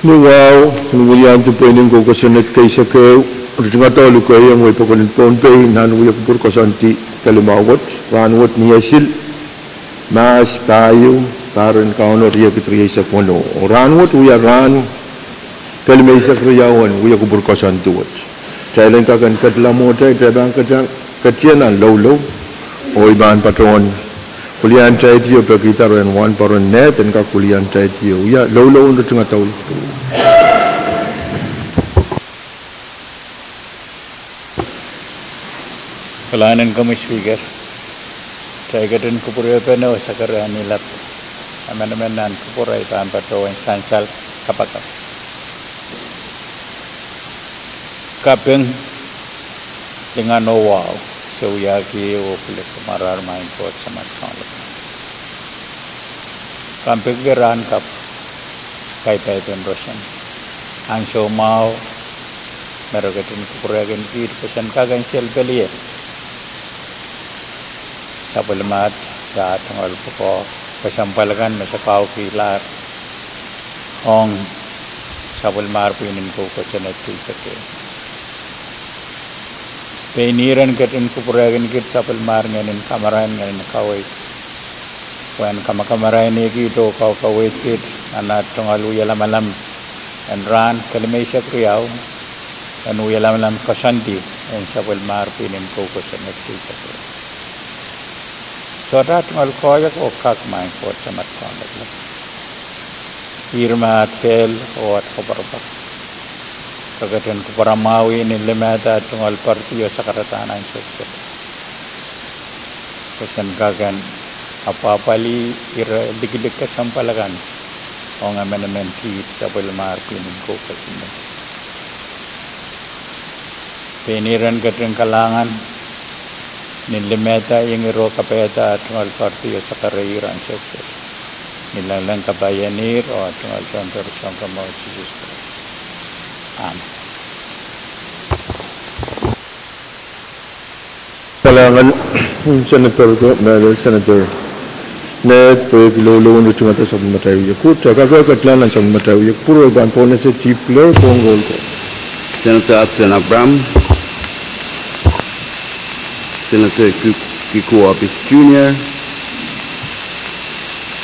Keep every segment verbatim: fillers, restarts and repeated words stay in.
Ni wahu, ni wiliandi pweinen kou kosonned keisek ehu, ritingada lukehiong wehi pokon en Pohnpei nan wia kupwur koasoandi kelimau wet, rahn wet ni esil, Mahs pahieu, pahr en Kauno riekid rieisek weneu. Oh rahn wet wia rahn kelimeisek riau en wia kupwur koasoandi wet. Kitail en kak en ketila mwohtail, kitail pahn ketian, ketian nan loulou. Oh I pahn patohwan wiliandi kitail oh pekihda ren wahnpoaron nehd en kak wiliandi kitail oh wia loulou en ritingada wia. Kalahngan en komwi Speaker, kitail ketin kupwurpene oh sakara ni lap, emenemen nan kupwur ahi pahn patohwan sansal kapakap. Kaping lingan oh wahu, se wiahki oh pil kamarahr, Maing Koht Samat Kaun Lapalap. Kampiki rahn kapw, kaipaipen roson. Ansou mwahu, me re ketin kupwurehkin kiht pwe sen kak en sel pelie sapwellimatail tungoal pwukoa kesempwal kan me se kaukihla ong sapwellimatail pwihn en kou kosonned keisek ehu. Pein ihr en ketin kupwurehkin kiht sapwellimatail ngehn en kamarain, ngehn en kaweid, pwehn kamakamarainihkit oh kaukaweid kiht nan atail tungoal wia lamalam en rahn kelimeisek riau, en wia lamalam koasoandi ong sapwellimatail pwihn en kou kosonned keisek ehu. Sohte atail tungoal koahiek oh kak, Maing Koht Samat Kaun Lapalap. Ihr me aht kehl oh aht koapworopwor. Re ketin kupwuramwahwih ni limehda tungoal poaridi oh sakaradahn ansou kiset, pwe sen kak en apwahpwalih ire likilik kesempwal kan ong emenemen kiht sapwellimatail pwihn en kou kosonned. Pein ihr en ketin kalahngan ni limehda, iang ire oh kapaiada aht tungoal poaridi oh sakara ansou kiset. Ni lengileng kapaien ihr oh aht tungoal Sounkomour Sises Krais. Amen. Kalahngan, Senator ko, mehlel Senator nehd pwehki loulou en ritingada sapwellimatail wia kupwur. Kitail kak ketlahng nan sapwellimatail wia kupwur, oh I pahn pwonehng Chief Clerk ong roll call. Senator Hudson Abraham, Senator Ki-, Kiko Hoppes Junior,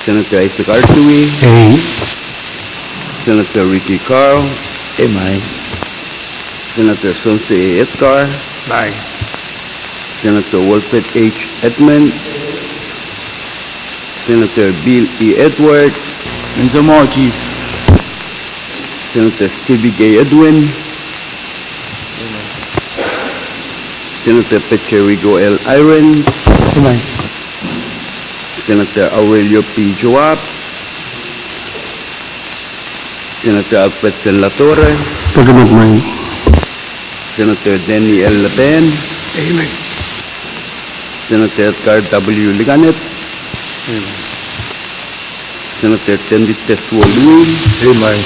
Senator Isaac Artui. Aye. Senator Ricky Carl. Aye, Maing. Senator Sons A. Edgar. Aye. Senator Wilfred H. Edmund. Senator Bill E. Edward. Mensa mwo, Chief. Senator Stevie K. Edwin. Senator Pecherigo L. Irons. Amen. Senator Aurelio P. Joab. Senator Alfredson Latorre. Peki met, Maing. Senator Danny L. Lapen. Amen. Senator Edgar W. Liganet. Amen. Senator Tendit Teswolwin. Amen.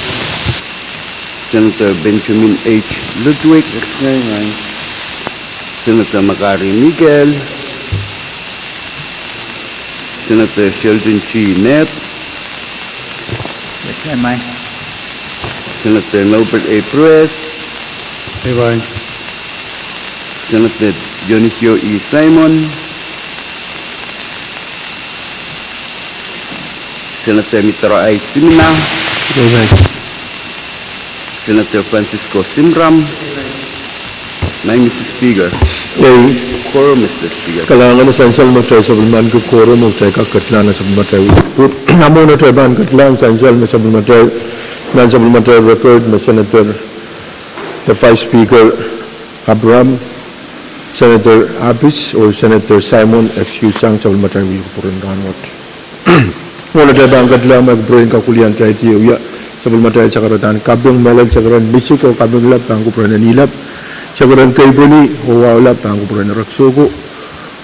Senator Benjamin H. Ludwig. Amen. Senator Makari Mikel. Senator Sheldon G. Knapp. Amen. Senator Norbert A. Pruess. Amen. Senator Dionisio E. Simon. Senator Mitro I. Simina. Amen. Senator Francisco Simram. Amen. Maing Mister Speaker. Aye. Quorum, Mister Speaker. Kalahngan, sansal me kitail sapwellimaniki quorum, oh kitail kak ketlahng nan sapwellimatail wia kupwur. Nan mwohn atail pahn ketlahng sansal me sapwellimatail, nan sapwellimatail record me Senator, the Vice Speaker Abraham, Senator Hoppes, oh Senator Simon excuse sang sapwellimatail wia kupwur en rahn wet. Mwohn atail pahn ketlahng me kupwuren kak wiliandi kitail oh wia sapwellimatail sakaradahn kaping, mehlel sakaradahn misik oh kaping lap pahn kupwuren en ilap, sakaradahn keipweni oh wahu lap pahn kupwuren en reksoko,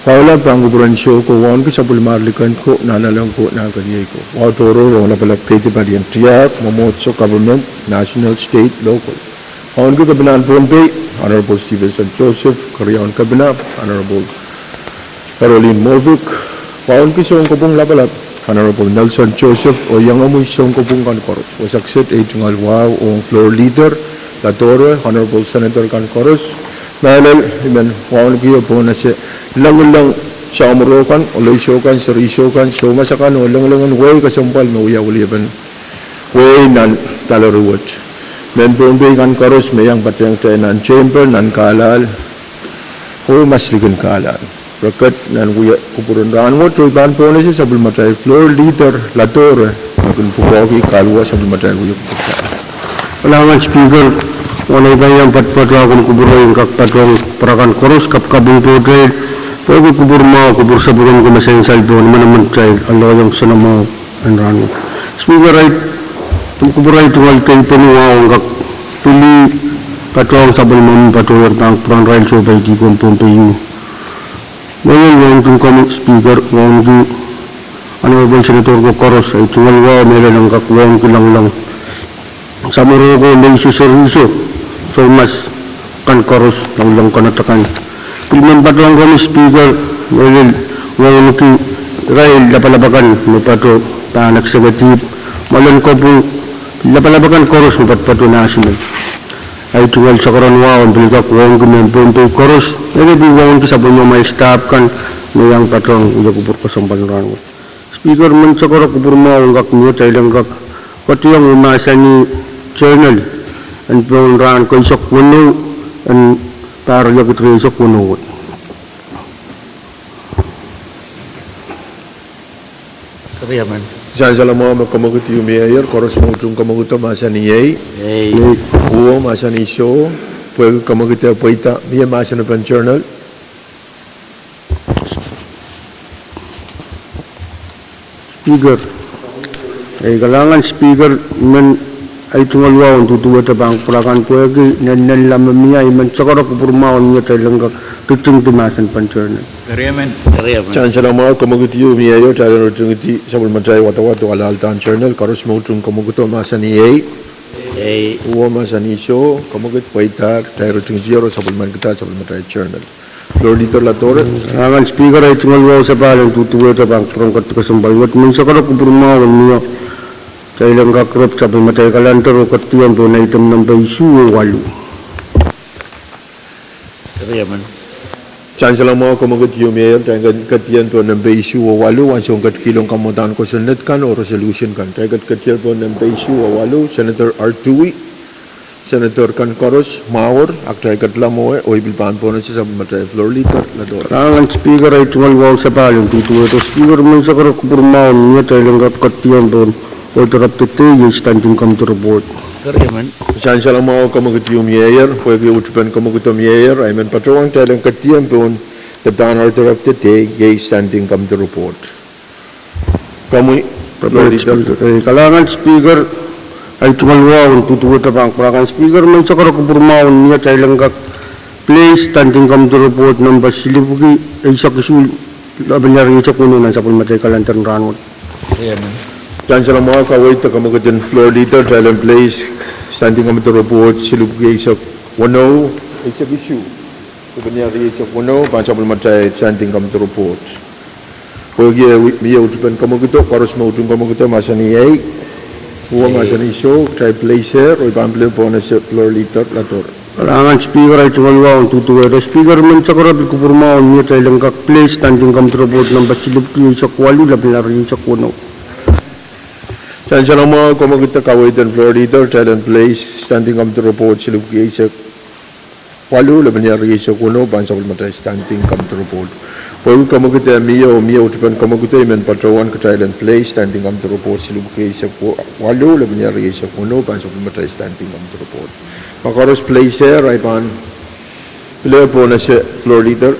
wahu lap pahn kupwuren soko, wauneki sapwellimatail liken ko, nanalek ko, nahnkeniei ko. Wahu tohrohr ong lapalap, keidi, palien, tiahk, mwomwohdiso, government, national, state, local. Wauneki Kepinahn Pohnpei, Honorable Stevenson Joseph, Keriaun Kepina, Honorable Carolyn Movick, wauneki sounkopwung lapalap, Honorable Nelson Joseph, oh iangahki sounkopwung kan koaros. Wasa kiset ei tungoal wahu ong Floor Leader Ladore, Honorable Senator kan koaros. Mehlel I men wauneki pohn ese lengileng samworo kan, oleisou kan, serihsou kan, soumas akan, oh lengilengen wehi kesempwal me wia weliepen wehi nan dahler wet. Mehn Pohnpei kan koaros me iang patehng kitail nan chamber, nan kahlahl, oh mas likin kahlahl. Re ket nan wia kupwur en rahnwet, oh I pahn pohn ese sapwellimatail Floor Leader Ladore, me kin pwukoahki kaluwa sapwellimatail wia kupwur. Kalahngan Speaker, oh ni pahn iang patopato ahkon kupwur en kak patohng pwuhra kan koaros, kapakap en pwuhtail, pwehki kupwur mwahu, kupwur sapwung ko me sansal pohn emenemen kitail aloiong soanamwahu en rahnwet. Speaker, ahi kupwur ahi tungoal kei peni wahu en kak pili patohng sapwellimen patohwei pahn kupwuran irail sohpeidi ko en Pohnpei. Mehlel wauneki komwi Speaker, wauneki Honorable Senator ko koaros, ahi tungoal wahu mehlel en kak wauneki lengileng samworo ko, oleisou, serihsou, soumas kan koaros, lengileng konehng akan. Pil men patohng komwi Speaker, mehlel wauneki irail lapalap akan me patohdo pahn executive, mwoalen kopwung, lapalap akan koaros me patopato national. Ahi tungoal sokoron wahu en pil kak wauneki mehn Pohnpei koaros, mehlel pil wauneki sapwellimamwail staff kan me iang patohng wia kupwur kesempwal en rahnwet. Speaker, men sakara kupwur mwahu en kak mie, kitail en kak koadoiong oh mahsanih journal en pohn rahn keisek weneu en pahr riekid rieisek weneu wet. Sansal mwahu me komwekid ieu mieier, koaros me utung komwekido mahsanih ei. Uwo mahsanih soh, pwehki komwekid eh pweida, mie mahsen en journal. Speaker. Ei, kalahngan Speaker, men ahi tungoal wahu en duduwehte pahn kupwur akan pwehki nennenla me mie, I men sakara kupwur mwahu en mie kitail en kak ritingdi mahsen en journal. Sansal mwahu, komwekid ieu mieier, kitail en ritingdi sapwellimatail wadawad oh alahldahn journal, koaros me utung komwekido mahsanih ei. Uwo mahsanih soh, komwekid pweidahr, kitail ritingdier oh sapwellimanikihda sapwellimatail journal. Floor Leader Ladore. Kalahngan Speaker, ahi tungoal wahu sapahl en duduwehte pahn kupwuren ketiket kesempwal wet, men sakara kupwur mwahu en mie, kitail en kak rep sapwellimatail kalender oh ketieng pohn item nempe isuh oh waluh. Sansal mwahu, komwekid ieu mieier, kitail en ketieng pohn nempe isuh oh waluh, ansou en ketikihong kamwadahn kosonned kan oh resolution kan. Kitail en ketieng pohn nempe isuh oh waluh, Senator Artui, Senator kan koaros, mwahu, ahpw kitail ketilong mwowe, oh I pil pahn pohn ese sapwellimatail Floor Leader Ladore. Kalahngan Speaker, ahi tungoal wahu sapahl en duduwehte Speaker, men sakara kupwur mwahu en mie, kitail en kak ketieng pohn order of the day, iei standing committee report. Sansal mwahu, komwekid ieu mieier, pwehki utupen komwekido mieier, I men patohwan kitail en ketieng pohn dahn order of the day, iei standing committee report. Komwi, Floor Leader. Speaker, eh, kalahngan Speaker, ahi tungoal wahu en duduwehte pahn kupwur akan Speaker, men sakara kupwur mwahu en mie, kitail en kak place standing committee report nempe silipwiki eisek isuh, lapalap rieisek weneu nan sapwellimatail kalender en rahnwet. Sansal mwahu, kaweid komwekid en Floor Leader, kitail en place standing committee report silipwiki eisek weneu, eisek isuh, lapalap rieisek weneu, pahn sapwellimatail standing committee report. Pwehki mie utupen komwekido, koaros me utung komwekido mahsanih ei. Uwo mahsanih soh, kitail place er, oh I pahn pil pohn ese Floor Leader Ladore. Kalahngan Speaker, ahi tungoal wahu en duduwehte Speaker, men sakara pil kupwur mwahu en mie, kitail en kak place standing committee report nempe silipwiki eisek waluh, lapalap rieisek weneu. Sansal mwahu, komwekid, kaweid en Floor Leader, kitail en place standing committee report silipwiki eisek waluh, lapalap rieisek weneu, pahn sapwellimatail standing committee report. Pwehki komwekid eh mie oh mie utupen komwekido, I men patohwan kitail en place standing committee report silipwiki eisek waluh, lapalap rieisek weneu, pahn sapwellimatail standing committee report. Ma koaros place er, I pahn pil pohn ese Floor Leader.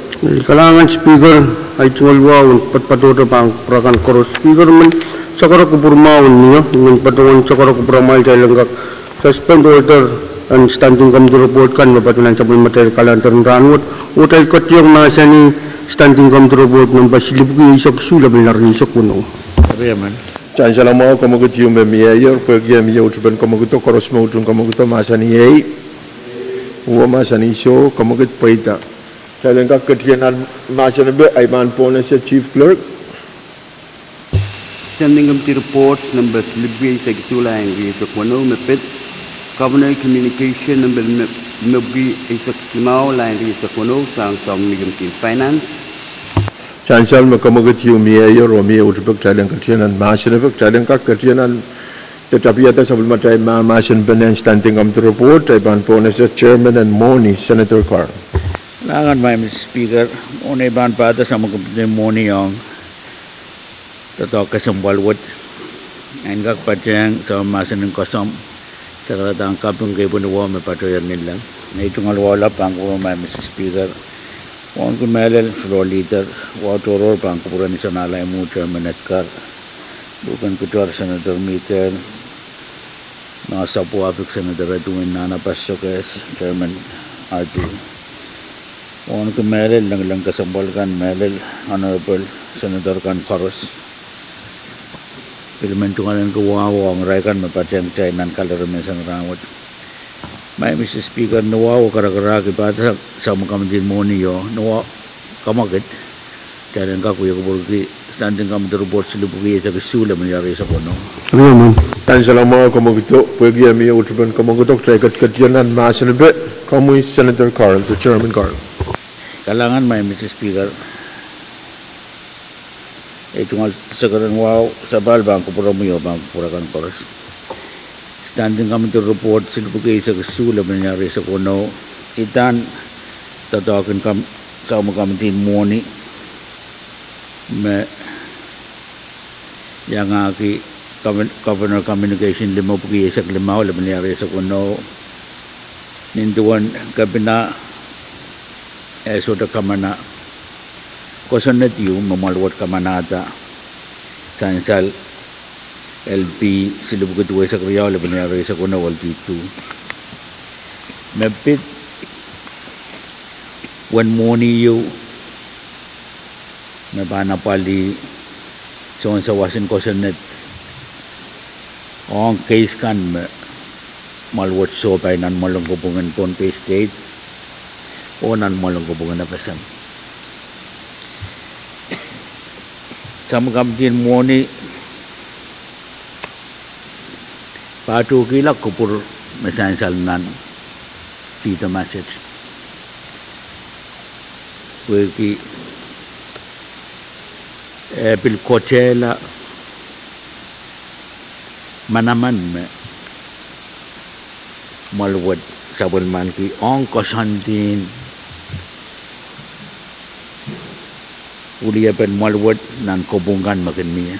Kalahngan Speaker, ahi tungoal wahu en patopato pahn kupwur akan koaros Speaker, men sakara kupwur mwahu en mie, I men patohwan sakara kupwuramwail kitail en kak suspend order en standing committee report kan me patohdo nan sapwellimatail kalender en rahnwet, oh kitail ketieng mahsanih standing committee report nempe silipwiki eisek isuh, lapalap rieisek weneu. Sansal mwahu, komwekid ieu me mieier, pwehki mie utupen komwekido, koaros me utung komwekido mahsanih ei. Uwo mahsanih soh, komwekid pweida. Kitail en kak ketieng nan mahsen nempe, I pahn pohn ese Chief Clerk. Standing Committee Report nempe silipwiki eisek isuh, lain rieisek weneu, me pid Governor Communication nempe limepwiki eisek limau, lain rieisek weneu, sang Soangen Committee Finance. Sansal me kamwekid ieu mie, oh mie uhd pek, kitail en ketieu nan mahsen epe, kitail en kak ketieu nan de tapihada sapwellimatail mahsen pen Standing Committee Report, I pahn pwonehng Chairman en mwohni, Senator Carl. Kalahngan, Madam Speaker, mwohni, I pahn pahda Standing Committee mwohni ong doadoahk kesempwal wet, en kak patehng soangen mahsen en koasoandi, sakaradahn kaping kepwin wao me patohier ni leng. Nei tungoal wahu lap pahn kupwur, Madam Speaker, wauneki mehlel floor leader, wahu tohrohr pahn kupwur en Sonahlai Mwo, Chairman Edgar, Luken Kutor, Senator Mikael, Noah Sapwuahpik, Senator Edwin, Nahna Pastor Kes, Chairman Adu. Wauneki mehlel, lengileng kesempwal kan mehlel, Honorable Senator kan koaros. Pil men tungoal en kawauwih ong irail kan me patehng kitail nan kalelapak en sang rahnwet. Madam Speaker, ni wahu karakarahk I pahda Standing Committee mwohni oh ni wahu kamwekid, kitail en kak wia kupwurki Standing Committee Report silipwiki eisek isuh, lemon rieisek weneu. Sansal me kamwekid, pwehki e mie uhd pek kamwekid, kitail ketieu nan mahsen epe, komwi Senator Carl, the Chairman Carl. Kalahngan, Madam Speaker. Ei tungoal sekeren wahu sapahl pahn kupwuromwi oh pahn kupwur akan koaros. Standing Committee Report silipwiki eisek isuh, lemon rieisek weneu, idahn doadoahk en Standing Committee mwohni me iangahki Governor Communication limepwiki eisek limau, lemon rieisek weneu, nin duwen Kepina eh sohte kamana kosonned ieu me mwahl wet kamanada, sansal L P silipwiki duweisek riau, lemon rieisek weneu, L P two, me pid wen mwohni ieu me pahn apwalih sounsawas en kosonned ong keis kan me mwahl wet sohpai nan mwoalen kopwung en Pohnpei State oh nan mwoalen kopwung en FSM. Standing Committee mwohni pahtoukihla kupwur me sansal nan video message, pwehki e pil kotehla manaman me mwoal wet sapwellimaniki ong koasoandien wilipen mwoal wet nan kopwung kan me kin mie.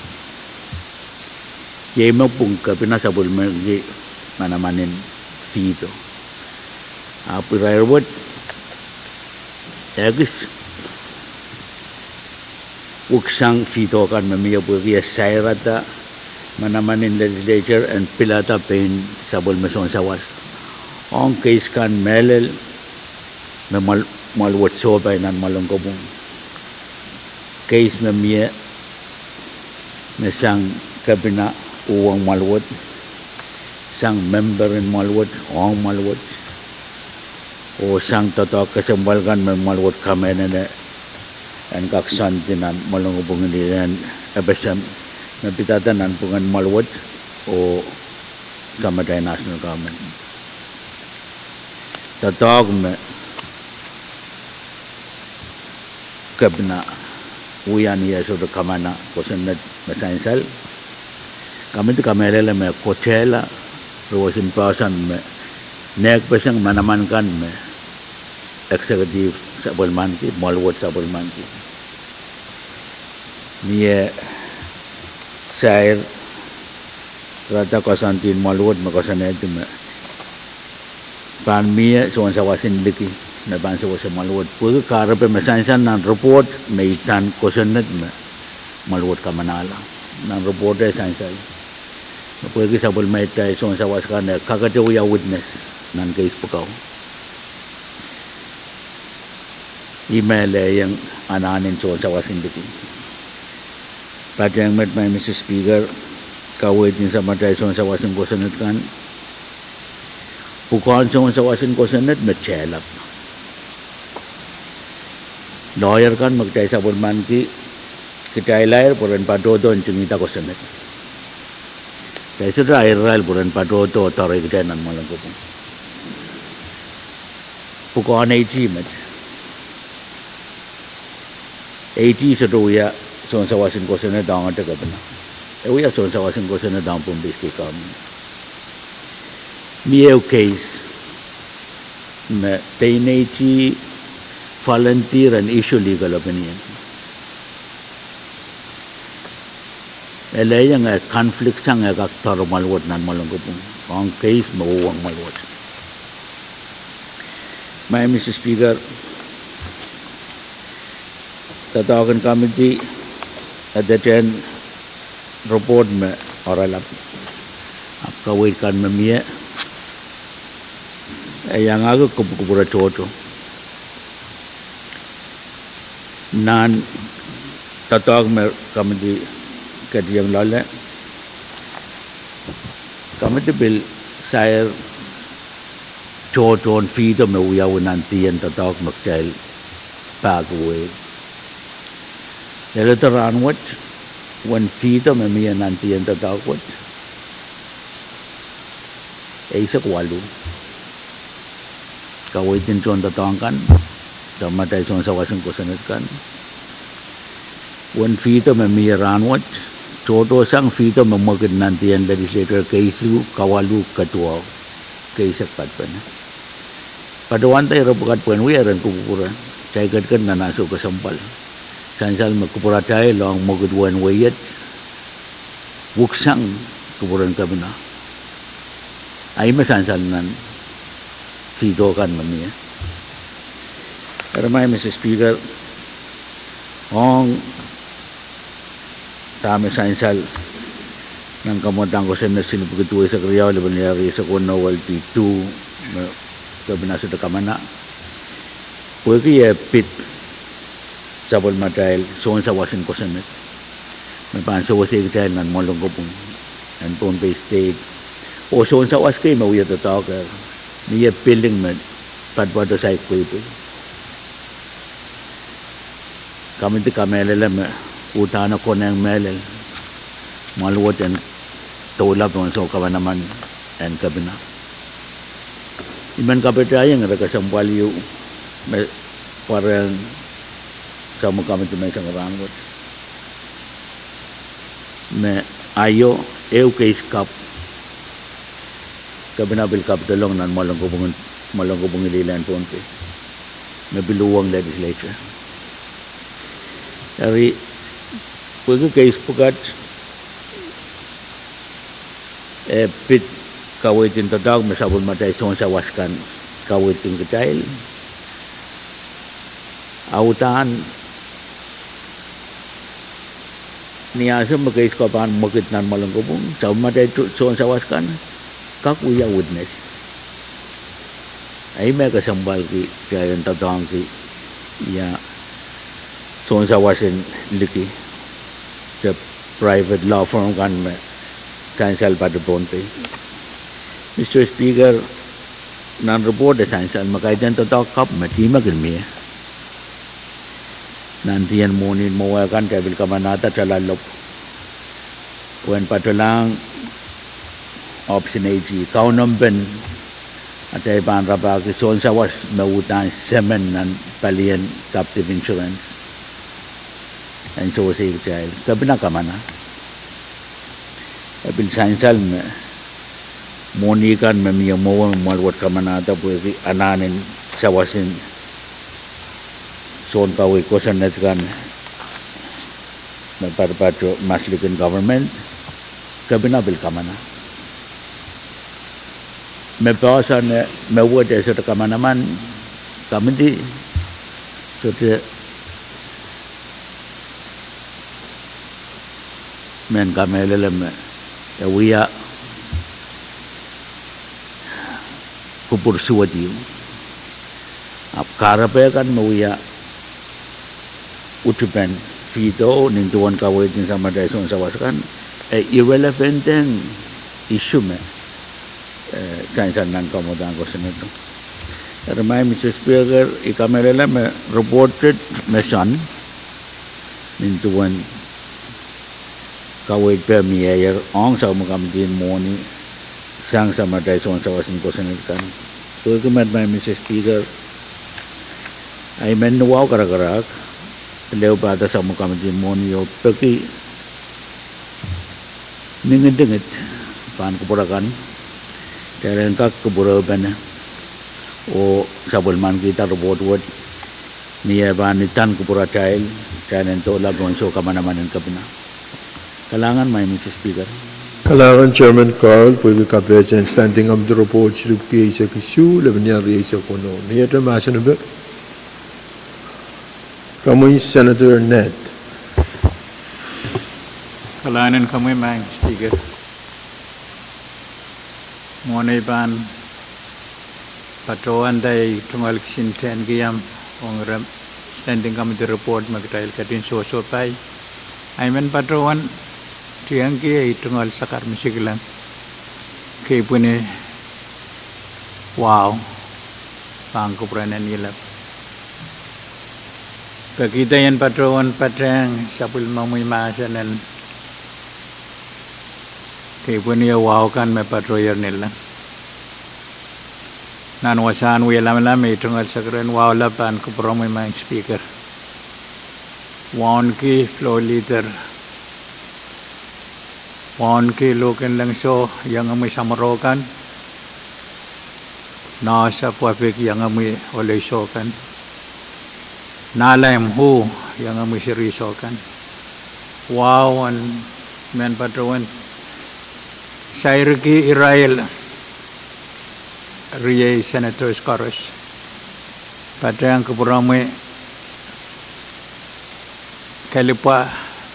Iei me pwung Kepina sapwellimaniki manaman en video, ahpw irair wet ekis wiksang video kan me mie pwehki e sairada manaman en legislature en pilada pein sapwellime sounsawas ong keis kan mehlel me mwoal, mwoal wet sohpai nan mwoalen kopwung. Keis me mie me sang Kepina uhwong mwoal wet, sang memper en mwoal wet, ong mwoal wet, oh sang doadoahk kesempwal kan me mwoal wet kamehnene en kak soandi nan mwoalen kopwung en FSM me pidada nan pwungen mwoal wet oh samatail national government. Doadoahk me Kepina wia ni eh sohte kamana kosonned me sansal, komidi kamehlele me kotehla roson poahsoan me nehkpeseng manaman kan me executive sapwellimaniki, mwoal wet sapwellimaniki, ni eh sairada koasoandien mwoal wet me koasoanehdi me pahn mie sounsawas en liki me pahn sewese mwoal wet, pwehki kahrepe me sansal nan report me idahn kosonned me mwoal wet kamanahla nan report e sansal me pwehki sapwellimatail sounsawas kan e kakete wia witness nan keis pwukat. Ih me lehiong anahn en sounsawas en liki. Patehng met, Madam Speaker, kaweid en samatail sounsawas en kosonned kan, pwukoahn sounsawas en kosonned me tehlap. Lawyer kan me kitail sapwellimaniki kitail air pwe ren patohdo ntingihda kosonned. Kitail sohte air irail pwe ren patohdo doarehkitail nan mwoalen kopwung. Pwukoahn eighty met. Eighty sohte wia sounsawas en kosonned ong ete kepina. E wia sounsawas en kosonned ong Pohnpei State Government. Mie ehu keis me peineiti volunteer en issue legal opinion. E lelohng e conflict sang e kak doare mwoaluwet nan mwoalen kopwung ong keis me uhwong mwoaluwet. Mai Mister Speaker, doadoahk en committee, e dehte report me oaralap, ahpw kaweid kan me mie, e iangahki kupwukupwure tohto. Nan doadoahk me committee ketieng loale, committee pil sair tohtohn veto me wiawi nan dih en doadoahk me kitail pahkihwei. Leledo rahnwet, uwen veto me mie nan dih en doadoahk wet, eisek waluh. Kaweid en tohndoadoahk kan, sapwellimatail sounsawas en kosonned kan, uwen veto me mie rahnwet, tohtohsang veto me mwekid nan dih en legislature keisuh, kawaluh, kaduwau, keisek patpene. Patohwanda ire pwukat pwehn wia iren kupwukupwure, kitail ketiket nan ansou kesempwal. Sansal me kupwuratail ong mwekid wehn wei et, wuk sang kupwuren kepina. Ahi me sansal nan veto kan me mie. Eri mai Mister Speaker, ong dahme sansal nan kamwadang kosonned silipwiki duweisek riau lipwen riau rieisek weneu, L P two, me kepina sohte kamana, pwehki e pid sapwellimatail sounsawas en kosonned me pahn sewese kitail nan mwoalen kopwung en Pohnpei State, oh sounsawas kei me wia doadoahk, mie building me patopato saik pweipwei. Committee kamehlele me uhdahn e konehng mehlel mwoaluwet en doula pohn soukamanaman en kepina. I men kapatahiong ire kesempwal ieu me pwarehng sapwellime committee menseng rahnwet, me aio ehu keis kapw kepina pil kapidolong nan mwoalen kopwung, mwoalen kopwung lilehn Pohnpei me pil uhwong legislature. Eri pwehki keis pwukat, e pid kaweid en doadoahk me sapwellimatail sounsawas kan kaweidkin kitail, a uhdahn ni ansou me keis ko pahn mwekid nan mwoalen kopwung, sapwellimatail sounsawas kan kak wia witness. Ahi me kesempwalki kitail en doadoahngki ia sounsawas en liki de private law firm kan me sansal patohdo Pohnpei. Mister Speaker, nan report e sansal me kaidehn doadoahk kapw me dihme kin mie nan dih en mwohni en mwowe kan, kitail pil kamanahda tala lop pwehn patohlahng option eighty, kaunompene atail pahn rapahki sounsawas me uhdahn semen nan palien captive insurance en sewese kitail. Kepina kamana, e pil sansal me mwohni kan me mie mwowe me mwoaluwet kamanahda pwehki anahnen sawasen sounkaweid kosonned kan me patopato maslikin government, kepina pil kamana. Me poahsoan me wet e sohte kamanaman, committee sohte men kamehlele me e wia kupwur suwed ieu. Ahpw kahrepe kan me wia utupen veto nin duwen kaweid en sapwellimatail sounsawas kan, e irrelevant issue me sansal nan kamwadang kosonnedo. Eri mai Mister Speaker, I kamehlele me report me soangen nin duwen kaweid peh mie ong sapwellime kamidi en mwohni sang samatail sounsawas en kosonned kan. Pwehki met, Madam Speaker, I men ni wahu karakarahk, pil ehu pahda sapwellime kamidi en mwohni oh peki ni ngidingid pahn kupwur akan, kitail en kak kupwurehpene oh sapwellimanikihda ripoht wet ni eh pahn idan kupwur atail, kitail en doula pohn sou kamanaman en kepina. Kalahngan, Madam Speaker. Kalahngan Chairman Carl, pwehki kapehsen Standing Committee Report silipwiki eisek isuh, lepin iang rieisek weneu. Ni ete mahsen epe Komwi Senator Ned. Kalahngan en komwi, Madam Speaker. Mwohn ei pahn patohwanda ei tungoal kisin tehnkiam ong ire Standing Committee Report me kitail ketin sohsohpai, I men patohwan tiengki ei tungoal sakar misikilang, kei pwini wahu pahn kupwuren en ilep. Pekihda I en patohwan patehng sapwellimomwi mahsen en kei pwini wahu kan me patohier nileng. Nan wasahn wie lamalam, ei tungoal sakar en wahu lap pahn kupwuromwi, Madam Speaker. Wauneki Floor Leader, wauneki luhk en lengso iengomwi samworo kan, noahsapw wahpik iengomwi oleisou kan, nahlaim uh iengomwi siriso kan. Wahu en men patohwan sairki irail riei senators koaros, patehng kupwuromwi kalipwa,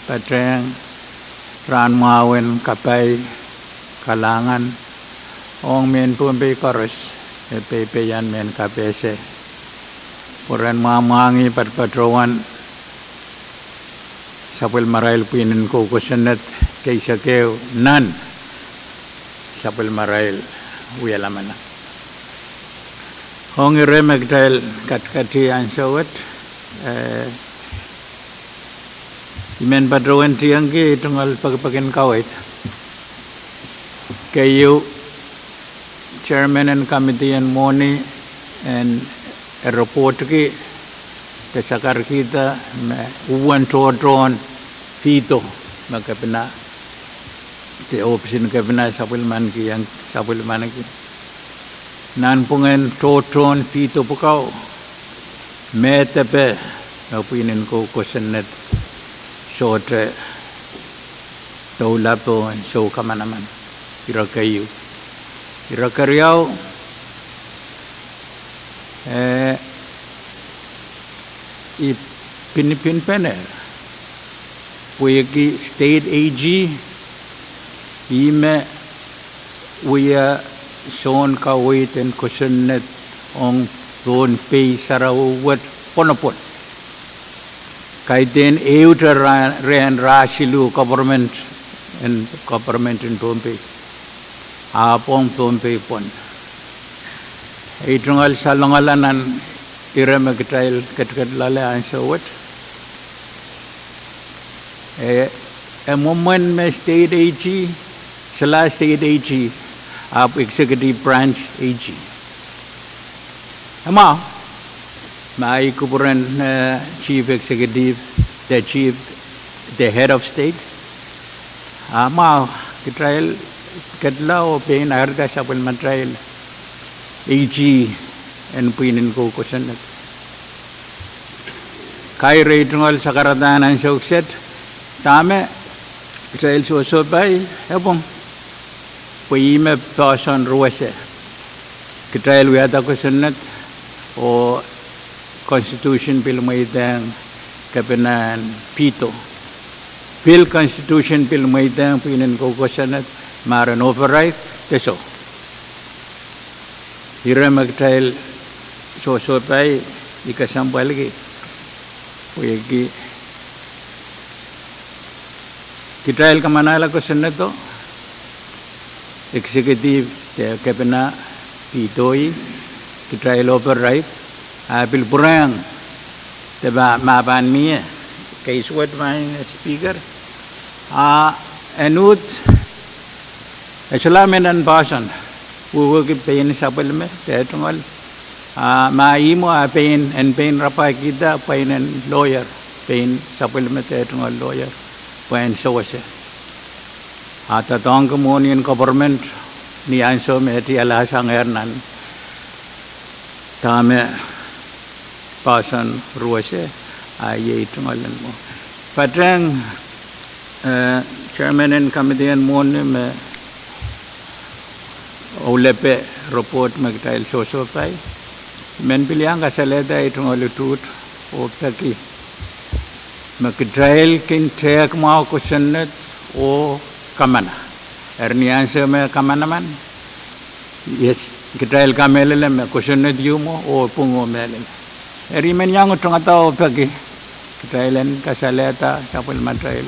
patehng rahn mwahu en kapai, kalahngan ong mehn Pohnpei koaros me peipeian mehn kapehse pwe ren mwahmwahngih patopatohwan sapwellimarail pwihn en kou kosonned keisekeu nan sapwellimarail wie lamalam. Ong ire me kitail katikati ansou wet, eh, I men patohwan tiengki ei tungoal pekipek en kaweid. Keieu, Chairman en Kamidi en Mwohni en, eh, ripohtki de sakarkihda me uwen tohtohn veto me kepina de ohpis en kepina sapwellimaniki, sapwellimaniki nanpwungen tohtohn veto pwuko me depe me pwihn en kou kosonned sohte doula pohn sou kamanaman. Ire keieu. Ire keriau, eh, I pinipinpene pwehki State AG, ih me wia soun kaweid en kosonned ong Pohnpei sarawi wet pwonopwon. Kaidehn ehute rehn, rehn rah siluh government en, government en Pohnpei, ahpw ong Pohnpei pwon. Ei tungoal salongala nan ire me kitail ketiket loale ansou wet, eh, e mwomwen me State AG, solahr State AG, ahpw Executive Branch AG. E mwahu, ma ih kupwuren, eh, Chief Executive, de Chief, de Head of State. A mwahu, kitail ketla oh pein ahrida sapwellimatail AG en pwihn en kou kosonned. Kair ei tungoal sakaradahn ansou kiset, dahme kitail sohsohpai, e pwung, pwe ih me poahsoan ruwese kitail wiahda kosonned, oh Constitution pil mweidehng kepina en veto. Pil Constitution pil mweidehng pwihn en kou kosonned, ma ren override de soh. Ire me kitail sohsohpai, I kesempwalki pwehki kitail kamanahla kosonnedo, executive de kepina veto-i, kitail override, a pil pwurehng de ma, ma pahn mie, case wet, Madam Speaker, a En uhd, e solahr mie nan poahsoan, wehwehki pein sapwellime de tungoal. A ma ihmwo a pein, en pein rapahkihda pweinen lawyer, pein sapwellime de tungoal lawyer, pwehn sewese. A doadoahngki mwohni en government ni ansou me e tialasangehr nan dahme poahsoan ruwese, a iei tungoal en mwo. Patehng, eh, chairman en committee en mwohni me oulape report me kitail sohsohpai. Men pil iang kasalehda ei tungoal utuht oh peki me kitail kin tehk mwahu kosonned oh kamana. Eri ni ansou me kamanaman, iet, kitail kamehlele me kosonned ieu mwo oh pwung oh mehlel. Eri men iang utungada oh peki kitail en kasalehda sapwellimatail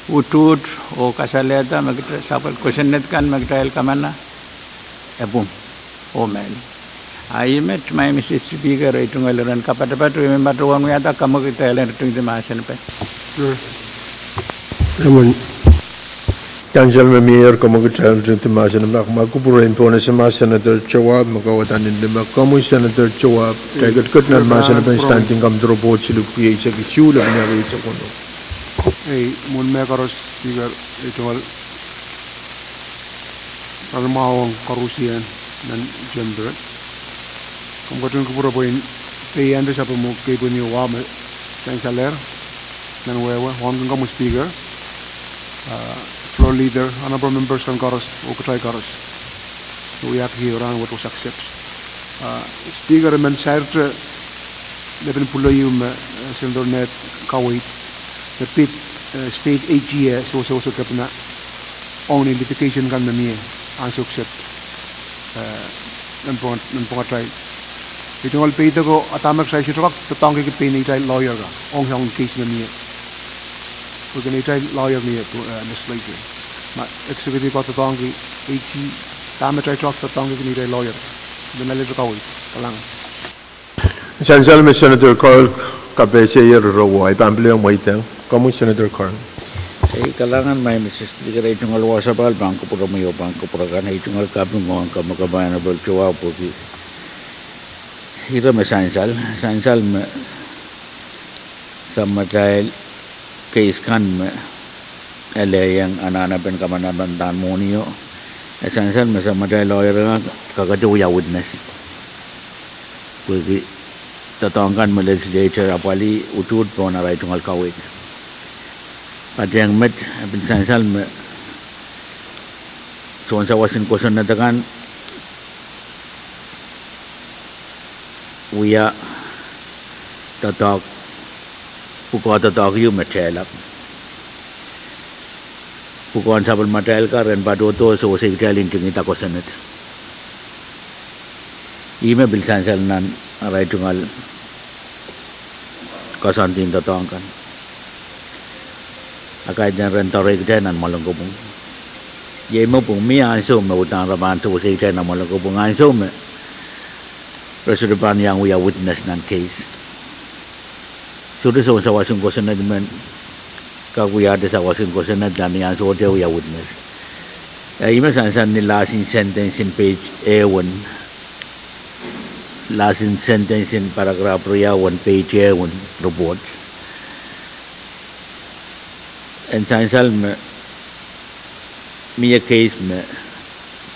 utuht oh kasalehda me kitail sapwel kosonned kan me kitail kamana e pwung oh mehlel. A ih met, Maing Mister Speaker, ei tungoal iren kapatapat, men patohwan wiahda kamwekid kitail en ritingdi mahsen ape. Emen. Sansal me mie, kamwekid kitail en ritingdi mahsen ape. Ma kupwure en pohnese ma Senator Towahp me kauwada nin lime. Komwi Senator Towahp, kitail ketiket nan mahsen ape en Standing Committee Report siluh kieisek isuh, lepin iang kieisek weneu. Ei, mwohn mehkoaros, Speaker, ei tungoal rahn mwahu ong koarusie nan Chamber. Komw ketin kupwure pwe I en peiante sapwellime kei pwihn ieu wa me sansalehr nan wehwe, wauneki komwi Speaker, ah, Floor Leader, Honorable Members kan koaros, oh kitail koaros me wiahki rahn wet was accept. Ah, Speaker, I men sairte lepin pwulo ieu me, eh, Senator Ned kaweid, me pid, eh, State A G e sewesewese kepina ong ni litigation kan me mie ansou kiset, eh, nan pwung-, nan pwungatail. Ei tungoal peidek o, a dahme kitail sohte kak doadoahngki pein neitail lawyer ka ong soangen case me mie. Pwehki neitail lawyer mie, eh, legislature. Ma executive ka doadoahngki, A G, dahme kitail sohte kak doadoahngki neitail lawyer. Ih me lel kaweid. Kalahngan. Sansal me Senator Carl kapehse ier ire wai, pahn pil iang mweidehng. Komwi Senator Carl. Ei, kalahngan Maing Mister Speaker, ei tungoal wasa pahn kupwuromwi oh pahn kupwure kan, ei tungoal kaping oh kamwakapwahn Honorable Towahp pwehki ire me sansal, sansal me samatail case kan me e lelohng anahnepen kamanaman en mwohnio, e sansal me samatail lawyer kan kakete wia witness. Pwehki doadoahk kan me legislature apwalih, utuht pohn arail tungoal kaweid. Patehng met, e pil sansal me sounsawas en kosonned akan wia doadoahk, pwukoa doadoahk ieu me tehlap. Pwukoahn sapwellimatail kan ren patohdo sewese kitail ntingihda kosonned. Ih me pil sansal nan arail tungoal koasoandi en doadoahk kan. A kaidehn ren doarehkitail nan mwoalen kopwung. Iei me pwung mie ansou me uhdahn re pahn sewese kitail nan mwoalen kopwung, ansou me re sohte pahn iang wia witness nan case. Sohte sounsawas en kosonned men kak wiahte sawas en kosonned nan ni ansou sohte wia witness. Eh, ih me sansal ni last in sentence in page ewen, last in sentence in paragraph riau en page ewen report. En sansal me mie case me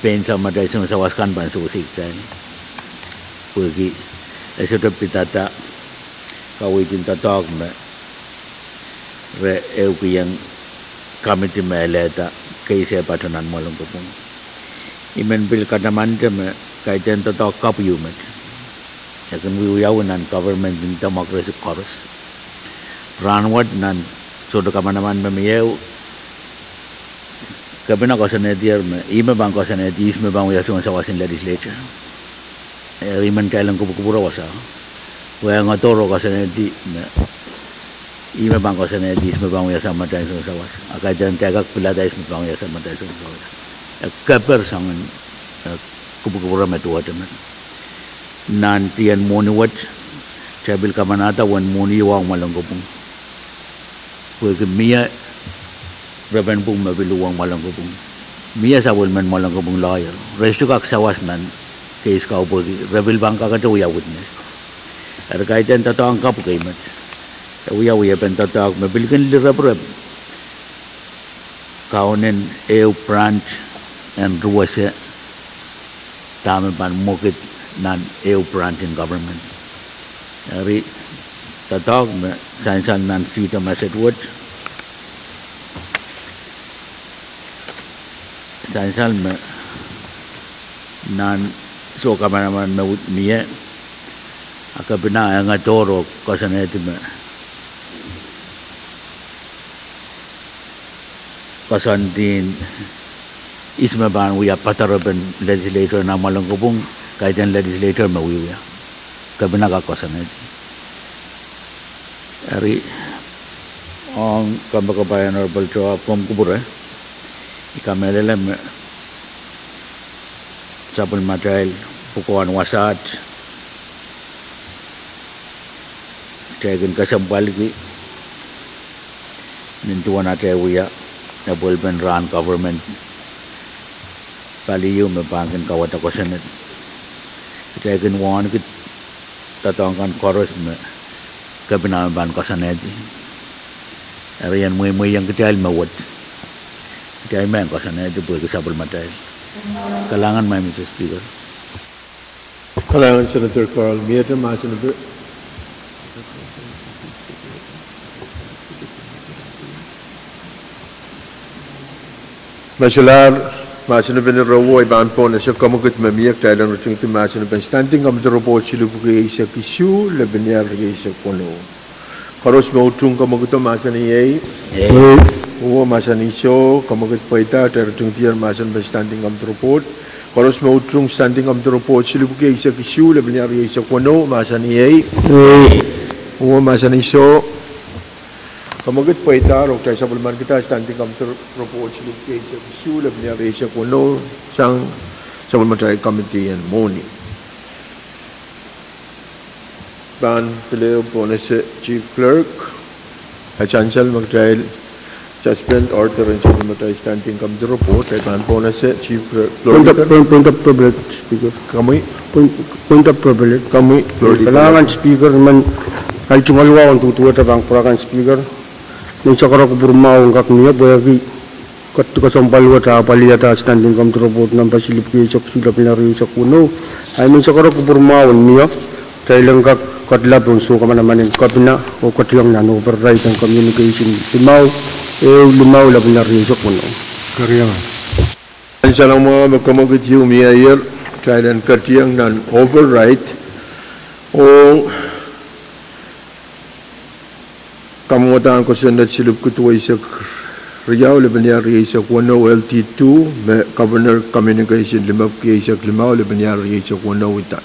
pein samatail sounsawas kan pahn sewese kitail. Pwehki e sohte pidada kaweid en doadoahk me re ehukihong committee me elehda case e patoh nan mwoalen kopwung. I men pil katamante me kaidehn doadoahk kapw ieu met, e kin wiewiawi nan government en democracy koaros. Rahnwet nan sohte kamanaman me mie, kepina koasoanehdier me ih me pahn koasoanehdi ihs me pahn wia sounsawas en legislature. Eri I men kailong kupwukupwure wasa, pwe e ngeder oh koasoanehdi me ih me pahn koasoanehdi ihs me pahn wia samatail sounsawas. A kaidehn kitail kak pilada ihs me pahn wia samatail sounsawas. E keper soangen, eh, kupwukupwure me duwehte men. Nan dien mwohni wet, kitail pil kamanahda uwen mwohni ieu ong mwoalen kopwung. Pwehki mie Repen pwung me pil uhwong Mwalengkupwung. Mie sapwellimen Mwalengkupwung lawyer. Re sohte kak sawas nan case kau pwehki re pil pahn kakete wia witness. Eri kaidehn doadoahk kapw kei met. E wia wiepen doadoahk me pil kin lireprep kaunen ehu branch en ruwese dahme pahn mwekid nan ehu branch en government. Eri doadoahk me sansal nan Freedom Asset wet. Sansal me nan soh kamanaman me wid mie, a kepina engedoro koasoanehdi me koasoandi ihs me pahn wia padarepen legislator nan Mwalengkupwung, kaidehn legislator me wiewia. Kepina kak koasoanehdi. Eri ong kompoakepahi Honorable Joab, komw kupwure, I kamehlele me sapwellimatail pwukoahn wasaht kitail kin kesempwalki nin duwen atail wia apwalpen rahn government pali ieu me pahn kin kauwada kosonned. Kitail kin wauneki doadoahk kan koaros me kepina me pahn koasoanehdi. Eri I en mweimweiong kitail me wet, kitail men koasoanehdi pwehki sapwellimatail. Kalahngan, Madam Speaker. Kalahngan, Senator Carl. Mie mahsen me solahr, mahsen me pil ire wet, I pahn pwonese kamwekid me mie, kitail en ritingdi mahsen me standing committee report silihpwiki eisek isuh, lepin iar rieisek weneu. Koaros me utung kamwekido mahsanih ei. Uwe mahsanih soh, kamwekid pweida, kitail ritingdier mahsen me standing committee report. Koaros me utung standing committee report silihpwiki eisek isuh, lepin iar rieisek weneu, mahsanih ei. Uwe mahsanih soh, kamwekid pweida, oh kitail sapwellimanikihda standing committee report silihpwiki eisek isuh, lepin iar rieisek weneu sang sapwellimatail committee en mwohni. Pahn pil pwonese Chief Clerk, a sansal me kitail suspend order en sapwellimatail standing committee report, a pahn pwonese Chief Clerk. Point of, point, point of privilege, Speaker. Komwi? Point, point of privilege. Komwi, Florida. Kalahngan Speaker, I men ahi tungoal wahu en duduwehte pahn kupwuramwail Speaker. Menseng koaros kupwurmwahu en kak mie pwehki ketikasomwpwal wet ah paliada standing committee report nambwa silihpwiki eisek isuh, lepin iar rieisek weneu. Ahi menseng koaros kupwurmwahu en mie, kitail en kak ketilap pohn soh kamanaman en kepina oh ketiong nan override en communication limau, ehu limau, lepin iar rieisek weneu. Keriau. Sansal mwahu me kamwekid ieu mieier, kitail en ketiong nan override ong kamwadahn kosonned silihpwiki duweisek riau, lepin iar rieisek weneu, L T two, me Governor communication limepwiki eisek limau, lepin iar rieisek weneu ida.